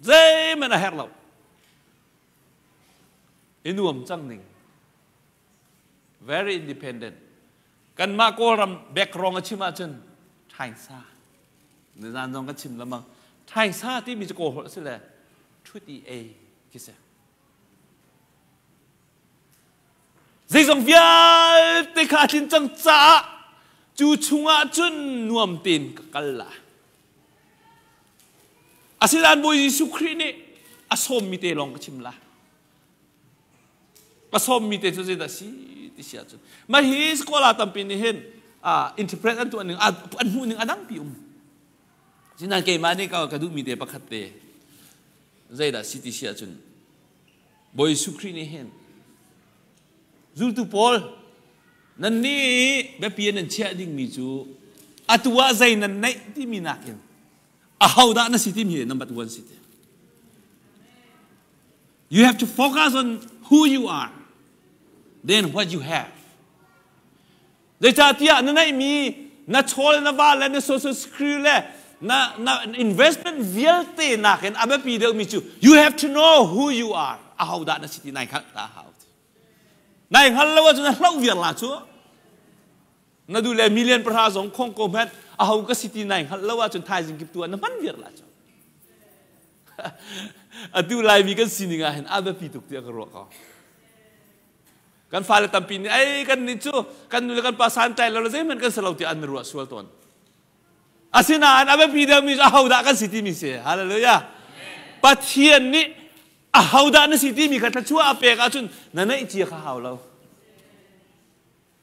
Speaker 1: Zeihmanh a herh lo. I nuam cang ning. Very independent. Kanmah Kawlram background a chim ahcun ṭhaingsa. Nizan zong ka chim lamang. Ṭhaingsa timi cu Kawl holh a si le ṭhut i ei khi si. Zeizong vialte kha a tlin cang caah cu chungah cun nuam tein ka kal la. Asinain Bawi Jesuh Khrih nih a sawmmi te lawng ka chim la. Ka sawmmi te cu zeidah si ti si ahcun mah hi scholar tampi nih hin interpret an tuah ning an hmuh ning a dangpi um. Sinain keimah nih ka duhmi te pakhat te zeidah si ti si ahcun Bawi Jesuh Khrih nih hin zultu pawl nannih biapi nan chiah dingmi cu atu ah zei nan neih timi nakin ahodah na si timi hi number one si ti. You have to focus on who you are, then what you have. Zeicahtiah na neihmi na chawl na va le na social security le na, na investment vialte nakin a biapi deuhmi cu you have to know who you are. Ahodah na si ti nai hngalh ta hau. Nai hngal lo ahcun na hloh viar la cu. Na du le million pahra zong khong ko hmanh aho ka si ti nai hngalh lo ahcun thaizing kip tu ah na hman viar la cu. Atu Laimi kan sining ah hin a biapi tuk tiah ka ruah ko. Kan fale tampi nih ei kan nih cu kan nu le kan pa santlai lo le zeihmanh kan si lo tiah an ruah sual tawn. Asinain a biapi deuhmi cu ahodah kan si timi si. Hallelujah. Pathian nih ahodah na si timi kha thluachuah a pek ahcun na neih cia kha hau lo.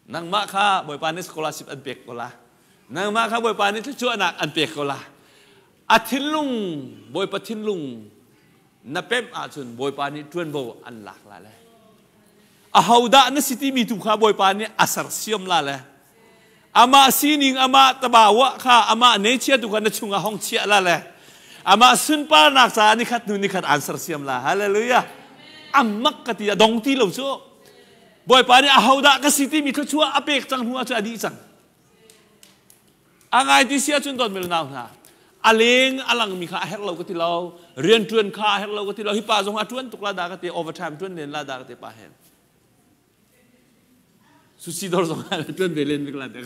Speaker 1: Nangmah kha Bawipa nih scholarship an pek ko la. Nangmah kha Bawipa nih thluachuahnak an pek ko la. A thinlung, Bawipa thinlung na pemh ahcun Bawipa nih ṭuanvo an lak la le. Ahodah na si timi tu kha Bawipa nih a sersiam la le. Amah sining, amah tabawa kha, amah nature tu kha na chungah hong chiah la le. Amah sunparnak caah nikhat hnu nikhat aan sersiam la. Hallelujah. Amak ka ti a dong ti lo cu. Bawipa nih ahodah ka si timi thluachuah a pek cang hnu ahcun a dih cang. A ngai ti si ahcun dawt mil nau hna a leng a langmi kha a herh lo ka ti lo rian ṭuan kha a herh lo ka ti lo hi pa zong a ṭuan tuk la dah ka ti overtime ṭuan len la dah ka ti pa hen sushi dawr zong ah ṭuan ve len bik la te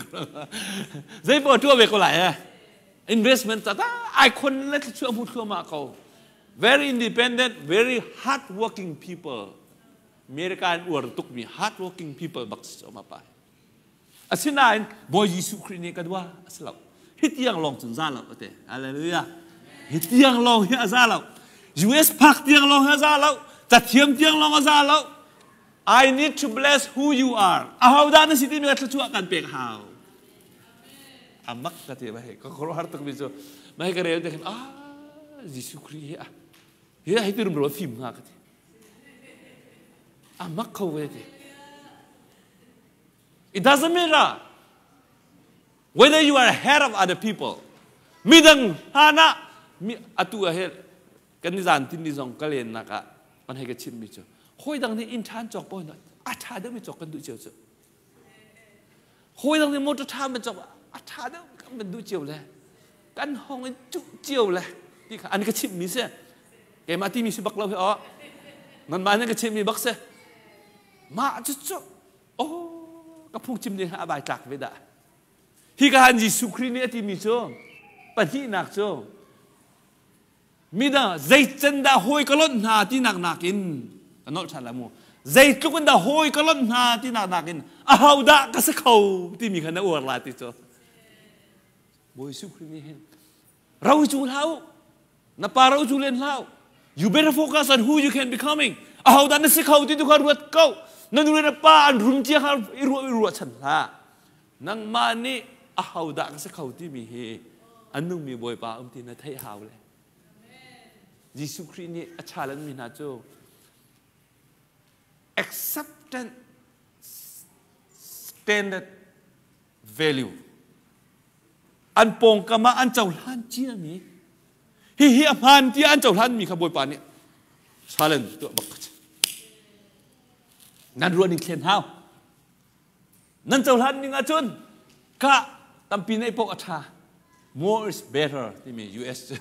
Speaker 1: zei poh ṭuan ve ko lai eh investment tata ai khon le thluachuah hmu thluahmah ko very independent very hard working people America in uar tukmi hardworking people bak si ma pa. Asinain Bawi Jesuh Khrih nih ka dua a si lo. Hi tiang lawng cun za lo ate. Hallelujah. Hi tiang lawng hi a za lo. US phak tiang lawng hi a za lo. Cathiam tiang lawng a za lo. I need to bless who you are. Ahodah na si timi ka thluachuah kan pek hau. Amak ka ti ba he ka khuaruahhar tuk mi cu mai ka rel te khin ah Jesuh Khrih hi ah hi hi ti rumro fim hnga ka ti. Amak kho ve ti. It doesn't matter whether you are ahead of other people. Midang hlan ah mi atu ah he kan ni zan tin ni zong ka len nak ah an hei ka chim mi cu hawi dang nih inn ṭhan cawk pawl a ṭha deuh mi cawk kan duh cio cu hawi dang nih motor ṭha man cawk a ṭha deuh kan man duh cio le kan hong in cuh cio le ti kha an ka chimh mi si keimah ti mi si bak lo hi aw nanmah nan ka chimh mi bak si mah cu cu oh ka phungchim ding a bai tlak ve dah hi ka han Jesuh Khrih nih a ti mi cu pahnihnak cu Midang zeican dah hawi ka lonh hna tinak nakin ka nolh ṭhan lai mu. Zeitluk in dah hawi ka lonh hna tinak nakin ahodah ka si kho timi kha na uar lai ti cu. Bawi Jesuh Khrih nih hin ro cu hlah u. Na pa ro cu len hlah u. You better focus on who you can becoming. Ahodah na si kho ti tu kha ruat ko. Na nu le na pa an rum cia kha i ruah i ruah chan hlah. Nangmah nih ahodah ka si kho timi hi a nungmi Bawipa um ti na theih hau le. Jesuh Khrih nih a challenge mi hna cu acceptance standard value an pawngkam ah an cohlan ciami hihi a hmaan tiah an cohlan mi kha Bawipa nih challenge tuah bak nan ruah ning thlen hau. Nan cohlan ning ahcun ka tampi neih paoh a ṭha. More is better timi US cu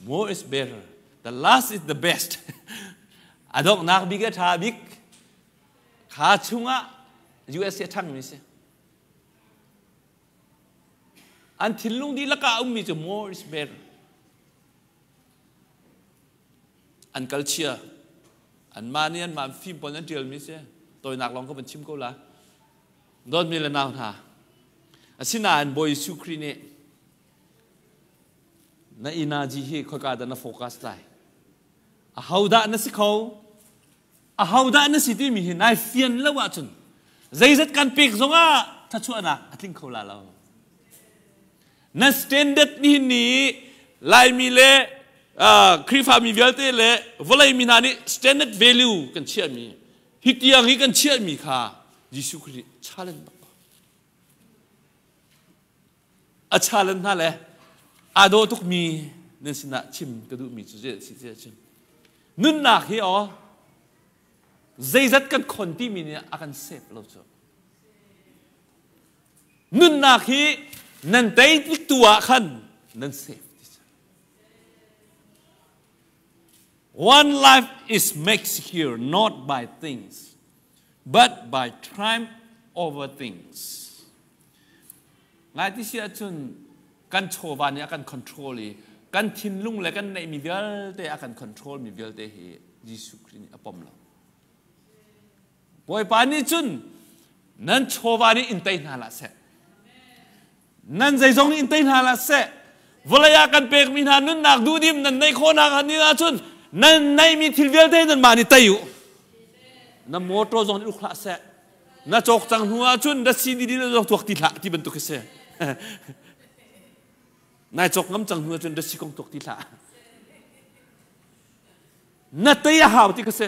Speaker 1: more is better. The last is the best. A donghnak bik a ṭha bik. Kha chungah US hi a ṭhangmi si. An thinlung dihlak ah a ummi cu more is better. An kal chia. Anmah nih anmah fim pawl an ṭialmi si. Tawinak lawng ka van chim ko la. Dawtmi le nau hna. Asinain Bawi Jesuh Khrih nih na energy hi khoika dah na focus lai? Ahodah na si kho? Ahodah na si timi hi nai fian lo ahcun zeizat kan pek zongah thluachuahnak a tling kho la lo. Na standard nihin ni Laimi le Khrihfami vialte le vawlei mi hna nih standard value kan chiahmi hi tiang hi kan chiahmi kha Jesuh Khrih nih challenge bak ko. A challenge hna le aa dawh tukmi nan sinah chim ka duhmi cu si cun nunnak hi aw zeizat kan khon timi nih a kan save lo cu. Nunnak hi nan tei tik tu ah khan nan save. One life is made secure not by things, but by triumph over things. Ngai ti si ahcun kan chawva nih a kan control i kan thinlung le kan neihmi vialte a kan control mi vialte hi Jesuh Khrih nih a pom lo. Bawipa nih cun nan chawva nih in tei hna hlah seh. Nan zeizong nih in tei hna hlah seh. Vawlei ah kan pekmi hna nunnak duhdim nan neih khawhnak han ni ahcun nan neihmi thil vialte nanmah nih tei u. Na motor zong nih uk hlah seh. Na cawk cang hnu ahcun na CD na zong tuak ti hlah ti bantuk hi si. Nai cawk ngam cang hnu ahcun na si kong tuak ti hlah. Na tei a hau ti ka si.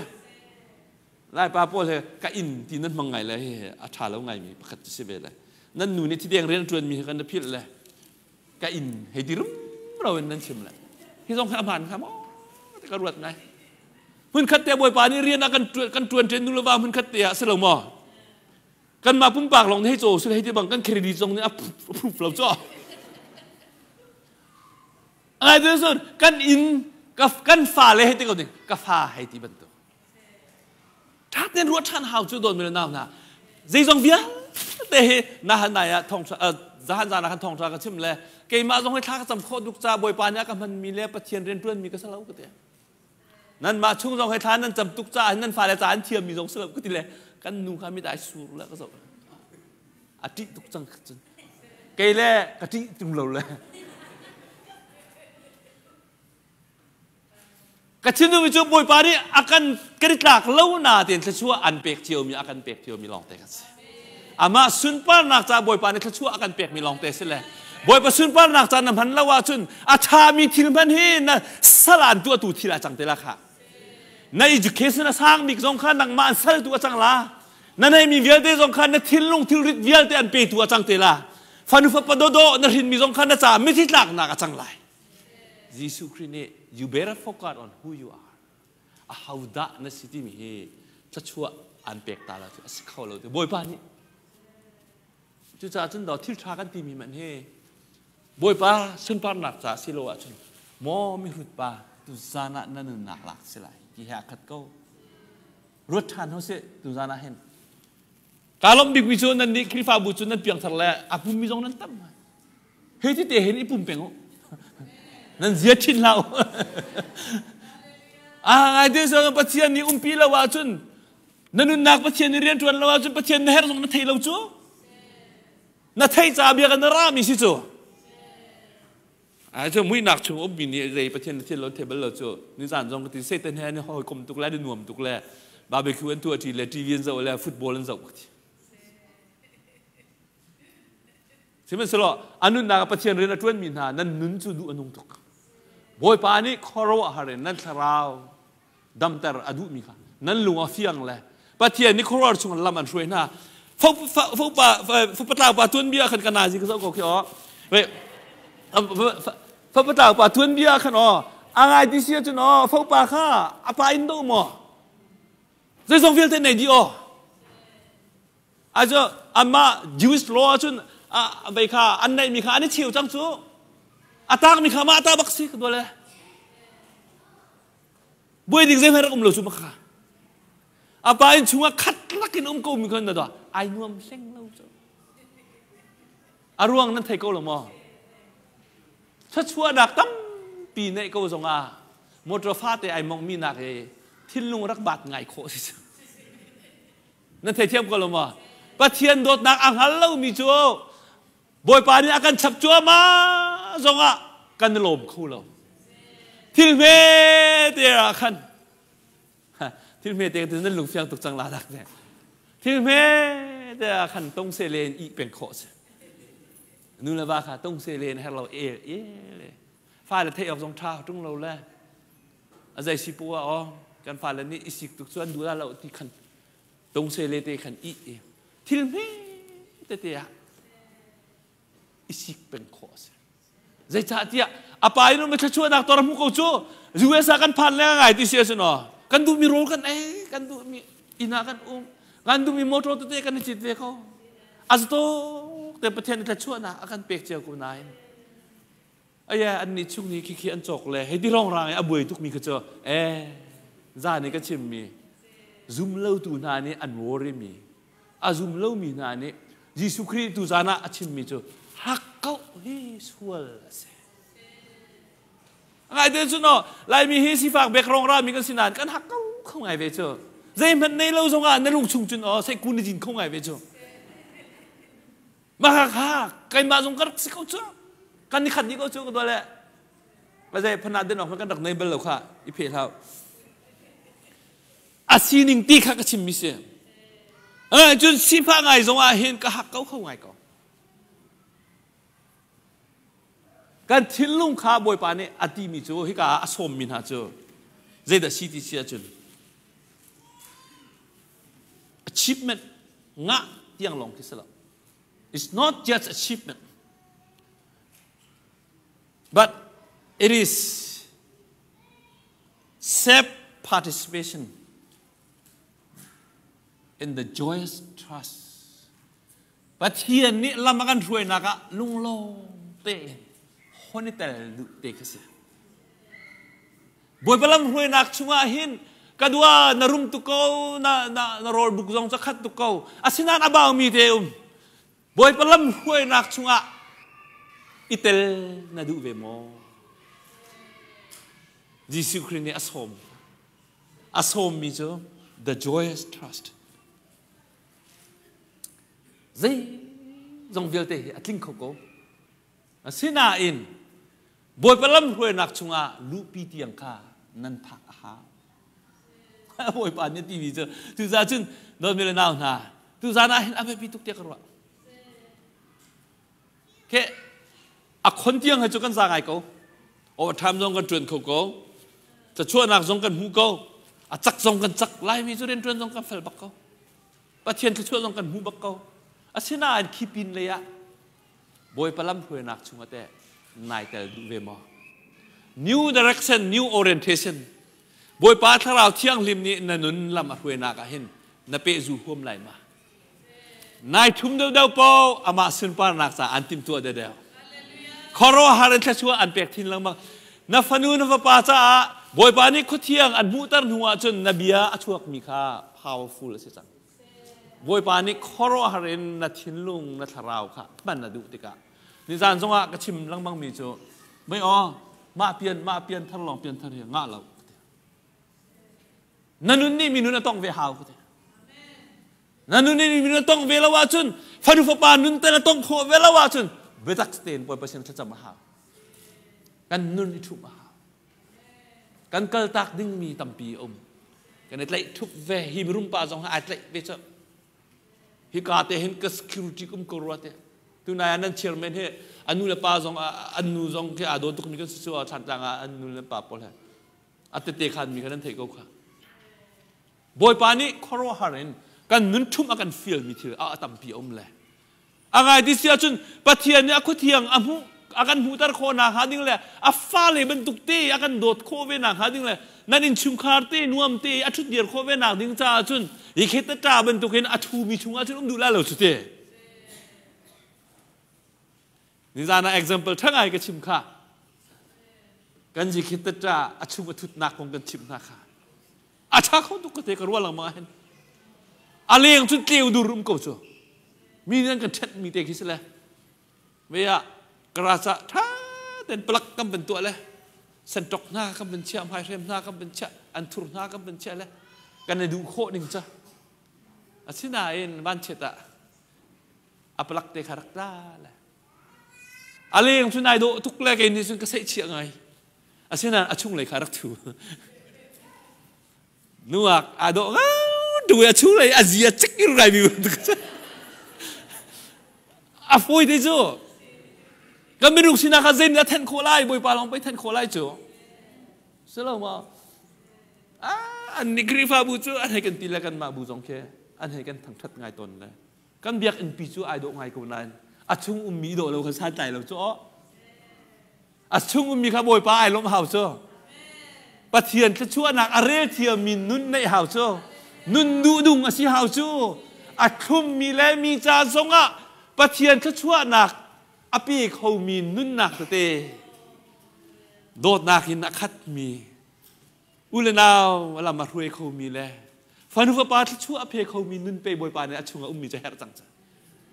Speaker 1: Laipa pawl he ka inn ti nan hmang ngai le hi a ṭha lo ngaimi pakhat cu si ve le. Nan nu nih thideng rian ṭuanmi hi kan na philh le ka inn hei ti rumro in nan chim le. Hi zong hi a hmaan hnga maw ti ka ruat ngai. Hmunkhat te Bawipa nih rian a kan kan ṭuan ṭen nu le va hmunkhat te ah si lo maw? Kanmah pumpak lawng nih hei caw si hei ti bang kan credit zong nih a proof lo caw. Ngai te cun kan inn kan fa le hei ti ko ding ka fa hei ti bantuk. Ṭha tein ruah ṭhan hau cu dawt mi le nau hna. Zeizong vialte hi nahan nai ah thong zahan zan ah khan thawngṭha ka chim le keimah zong hi thla ka cam khawh duk ca Bawipa nih a ka hmanmi le Pathian rianṭuanmi ka si lo ka ti. Nanmah chung zong hi thla nan cam tuk caah nan fale ca an thiammi zong si lo ka ti le kan nu kha mit ai sur le ka zoh. A ṭih tuk cang cun. Kei le ka ṭih tung lo le. Ka thinlung cu Bawipa nih a kan kan i tlak lo na tein thluachuah an pek ciomi a kan pek ciomi lawng te kan si. Amah sunparnak ca Bawipa nih thluachuah a kan pekmi lawng te si le Bawipa sunparnak ca na hman lo ahcun a ṭhami thil hman hi na salaan tuahtu thil a cang te la kha. Na education a sang bik zong kha nangmah an saltu a cang la. Na neimi vialte zong kha na thinlung thilrit vialte an petu a cang te la. Fanu fapa dawdawh na hrinmi zong kha na ca mithi tlaknak a cang lai. Jesuh Khrih nih you better focus on who you are. A dah na si timi hi thluachuah an pek ta lo cu a si kho lo ti Bawipa nih. Cucaah cun daw thil ṭha kan timi man hi Bawipa sunparnak ca si lo ahcun maw mihrut pa tuzan ah na nunnak lak si lai ti he a khat ko. Ruat ṭhan ho sih tuzan ah hin. Kaa lawmh bikmi cu nan nih Khrihfabu cu nan piangthar le a pummi zong nan tam. Hi ti te hin i pum peng u. Nan zia ṭhin hlah u. A ngai te so Pathian nih umpi lo ahcun na nunnak Pathian nih rian ṭuan lo ahcun Pathian na herh zong na thei lo cu. Na thei ca bia kan ra mi si cu. Ai cu muihnak chung ummi nih zei Pathian na thil lo thei bal lo cu. Nizan zong ka ti Satan he an hawikom tuk le an i nuam tuk le barbecue an tuah ṭi le TV an zoh le football an zoh ka ti. Sihmanhsehlaw a nunnak ah Pathian rian a ṭuanmi hna nan nun cu duh a nung tuk. Bawipa nih khuaruahhar in nan thlarau damter a duhmi kha nan lung a fiang le Pathian nih khuaruahhar chung lam an hruai hna. Fapatlau pa tuanbia khan ka nazi ka zoh ko khi aw. Fapatlau pa tuanbia khan aw a ngai ti si ahcun aw fopa kha a pa in do maw zeizong vialte nei dih aw Acu anmah Jewish law ahcun vei kha an neihmi kha an i cheu cang cu. A taakmi kha mah ta bak si ka le. Buai ding zeihmanh rak um lo cu makha. A pa inn chungah khat lakin um ko mi khan na dah ai nuam hleng lo cu. A ruang nan thei ko lo maw? Thluachuahnak tampi neih ko zongah motor fate ai mongmi nak hi thinlung rak baat ngai khawh si. Na theithiam ko lo maw? Pathian dawtnak a hngal lomi cu Bawipa nih a kan chap cuahmah zongah kan i lawm kho lo. Thil hme te ah khan thil hme te nan lung fiang tuk cang la dak te. Thil hme te ah khan tong se len i peng khawh si. Nu le va kha tong se len her lo e e le. Fa le theih awk zong tha tung lo le. A zei si pu ah aw kan fale nih i sik tuk cu an duh la lo ti khan tungse le te khan i thil hme tete ah i sik peng khawh a si. Zeicahtiah a pa in um thluachuahnak tor hmu ko cu US ah kan phan le ngai ti si a si no. Kan duhmi rawl kan ei, kan duhmi inn ah kan um, kan duhmi motor tete kan i cit ve ko. A tok te Pathian thluachuahnak a kan pek cio ko nain aya an nih chung nih khikhi an cawk le hei ti rongrang i a buai tukmi kha cu eh za nih ka chimmi zum lotu hna nih an worry mi a zum lomi hna nih Jesuh Khrih tu zan ah a chimmi cu hakkauh hi sual a si. Ngai te cu no Laimi hi sifak bek rong rami kan si nain kan hak ko kho ngai ve cu. Zeihmanh nei lo zongah na lung chung cun aw sei kun ni jin kho ngai ve cu. Mah kha keimah zong ka rak si ko cu. Kan ni khat ni ko cu ka dua le. Ka zei phana den awk kan rak nei bal lo kha i phe hlau. A sining ti kha ka chim mi si. Cun sifah ngai zong ah hin ka hak ko kho ngai ko. Kan thinlung kha Bawipa nih a timi cu hika ah a sawmmi hna cu zeidah si ti si ahcun achievement ngah tiang lawng khi si lo. It's not just achievement, but it is self participation in the joyous trust. Pathian nih lam a kan hruainak ah lunglawm tein hon i tel duh te kha si. Bawipa lam hruainak chungah hin ka dua na rum tuk ko na na na rawl buk zong zakhat tuk ko asinain a baumi te um Bawipa lam hruainak chungah i tel na duh ve maw? Jesuh Khrih nih a sawm. A sawmmi cu the joyous trust. Zei zong vialte hi a tling kho ko. Asinain Bawipa lamhruainak chungah luhpi tiang kha nan phak a hau. Bawipa nih timi cu cucaah cun dawtmi le nau hna, tuzan ah hin a biapi tuk tiah ka ruah. Ke a khon tiang he cu kan za ngai ko. Overtime zong kan ṭuan kho ko. Thlachuahnak zong kan hmu ko. A cak zong kan cak. Laimi cu rianṭuan zong kan fel bak ko. Pathian thluachuah zong kan hmu bak ko. Asinain khi pin lei ah Bawipa lamhruainak chungah teh nai tel duh ve maw? New direction, new orientation. Bawipa Thlarau Thianghlim nih na nun lam a hruainak ah hin na pehzu huam lai ma? Nai thum deuhdeuh po amah sunparnak ca an timtuah deuhdeuh. Khuaruahhar in thluachuah an pek thin lengmang. Na fanu na fapa caah Bawipa nih khuathiang an hmuhter hnu ahcun na bia a chuakmi kha powerful a si cang. Bawipa nih khuaruahhar in na thinlung na thlarau kha hman a duh tikah nizan zongah ka chim lengmangmi cu mei aw, mah pian mah pian thar lawng pian thar hi ngah lo. Na nun nih mi nun a tong ve hau ka ti. Na nun nih mi nun a tong ve lo ahcun, fanu fapa nun tel a tong khawh ve lo ahcun, biatak tein Bawipa sin thlacam a hau. Kan nun i ṭhumh a hau. Kan kaltak dingmi tampi a um. Kan i tlaih ṭhup ve. Hi mirum pa zong ai tlaih ve cu. Hika te hin ka security um ko rua te. Tunai ah nan chairman he an nu le pa zong, an nu zong khi aa daw tukmi kan si cu, Thlantlang ah an nu le pa pawl he. A tete khan mi kha nan theih ko kha. Bawipa nih khuaruahhar in kan nun ṭhumh a kan fialmi thil a tampi a um le a ngai ti si ahcun Pathian nih a khuathiang a hmuh a kan hmuhter khawh nakhnga ding le a fale bantuk te a kan dawt khawh ve nakhnga ding le nan innchungkhar te nuam te a ṭhutdir khawh ve nak ding caah cun hi khet ṭa bantukin a ṭhumi chungah cun um duh lai lo cu te. Nizan ah example ṭha ngai ka chim kha. Kan zikhi ṭa a chung a thutnak kong kan chimh hna kha. A ṭha kho tuk ka te, ka ruah lengmang ah hin. A leng cun tleu dur um ko cu. Mi nih an kan ṭhenh mi te khi si le. Ve ah garage ah ṭha tein plug kan van tuah le senṭok hna kan van chiah, hmaihrem hna kan van chiah, anthur hna kan van chiah le kan i duh khawh ning cu. Asinain vanchiat ah a plak te kha rak tla le a leng cu nai dawh tuk le kei nih cun ka seihchiah ngai. Asinain a chunglei kha rak thu nuak aa dawh ngau tu a chunglei a zia cik in rai mi a fawi te cu. Kan minung sinak kha zein a thenh khawh lai? Bawipa lawng pei thenh khawh lai cu silo ma? An nih Khrihfabu cu an hei kan ti le kanmah bu zong khi an hei kan thangthat ngai tawn le kan biakinn pi cu ai dawh ngai ko nain a chung ummi dawh lo kha santlai lo cu. A chung ummi kha Bawipa ai lawmh hau cu. Pathian thluachuahnak a rel thiammi nun neih hau cu. Nun duhdung a si hau cu. A thlummi le mi ca zongah Pathian thluachuahnak a pe khomi nunnak tete, dawtnak in a khatmi, u le nau a lam a hruai khomi le fanu fapa thluachuah a phe khomi nun pe Bawipa nih a chungah ummi cu herh cang cu.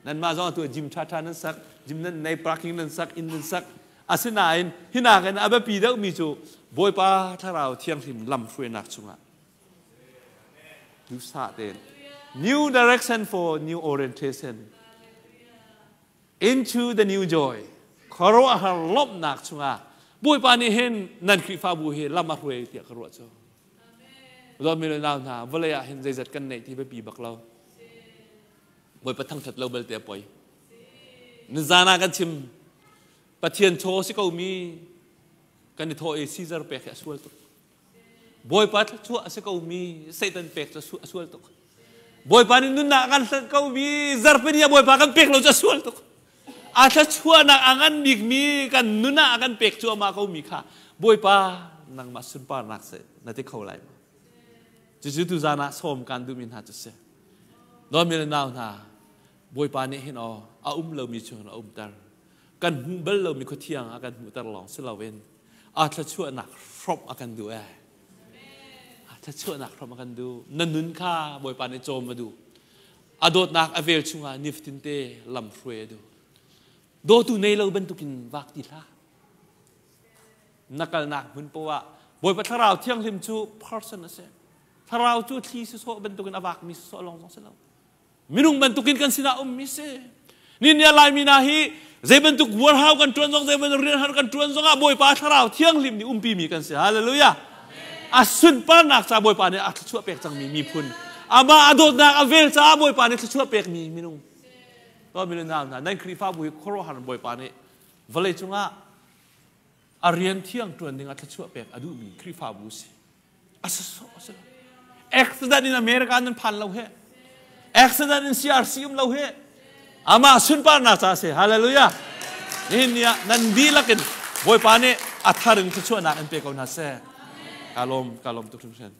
Speaker 1: Nanmah zong atu gym ṭhaṭha nan sak, gym nan nei, parking nan sak, inn nan sak. Asinain hinak in a biapi deuhmi cu Bawipa Thlarau Thianghlim lam hruainak chungah duhsah tein new direction for new orientation into the new joy, khuaruahhar lawmhnak chungah Bawipa nih hin nan Khrihfabu hi lam a hruai tiah ka ruah cu. Dawtmi le nau hna, vawlei ah hin zeizat kan neih ti biapi bak lo. Bawipa thangthat lo belte a poi. Nizan ah kan chim, Pathian chaw si ko mi kan i thawh i Caesar pek hi a sual tuk. Bawipa thluachuah a si ko mi Satan pek cu a sual tuk. Bawipa nih nunnak a kan hlanh ko mi zarhpini ah Bawipa kan pek lo cu a sual tuk. A thluachuahnak a ngan bikmi kan nun ah a kan pek cuahmah ko mi kha Bawipa, nangmah sunparnak seh na ti kho lai maw? Cucu tuzan ah sawm kan duhmi hna cu si. Dawtmi le nau hna, Bawipa nih hin aw a um lomi chung a umter. Kan hmuh bal lomi khuathiang a kan hmuhter lawng si loin a thluachuahnak hrawmh a kan duh ee. A thluachuahnak hrawmh a kan duh. Na nun kha Bawipa nih cawm a duh. A dawtnak a vel chungah nifatin te lam hruai a duh. Dawtu nei lo bantukin vak ti hlah. Na kalnak hmun poah Bawipa Thlarau Thianghlim cu person a si. Thlarau cu thli sisawh bantukin a vakmi sisawh lawng zong si lo. Minung bantukin kan sinah ummi si. Ni ni Laimi na hi zei bantuk buarhau kan ṭuan zong, zei bantuk rian har kan ṭuan zong ah Bawipa Thlarau Thianghlim nih umpi mi kan si. Hallelujah. A sunparnak ca Bawipa nih a thluachuah pek cangmi miphun. Amah a dawtnak a vel caah Bawipa nih thluachuah pekmi minung. To mi le nau hna, nan Khrihfabu hi khuaruahhar Bawipa nih vawlei cungah a rian thiang ṭuan ding ah thluachuah pek a duhmi Khrihfabu si. A sawsawh a si lo. Accident in America nan phan lo he. Accident in CRC um lo he. Amah sunparnak ca si. Hallelujah. Nihin ni ah nan dihlak in Bawipa nih a thar in thluachuahnak in pe ko hna seh. Ka lawm, ka lawm tuk hringhran.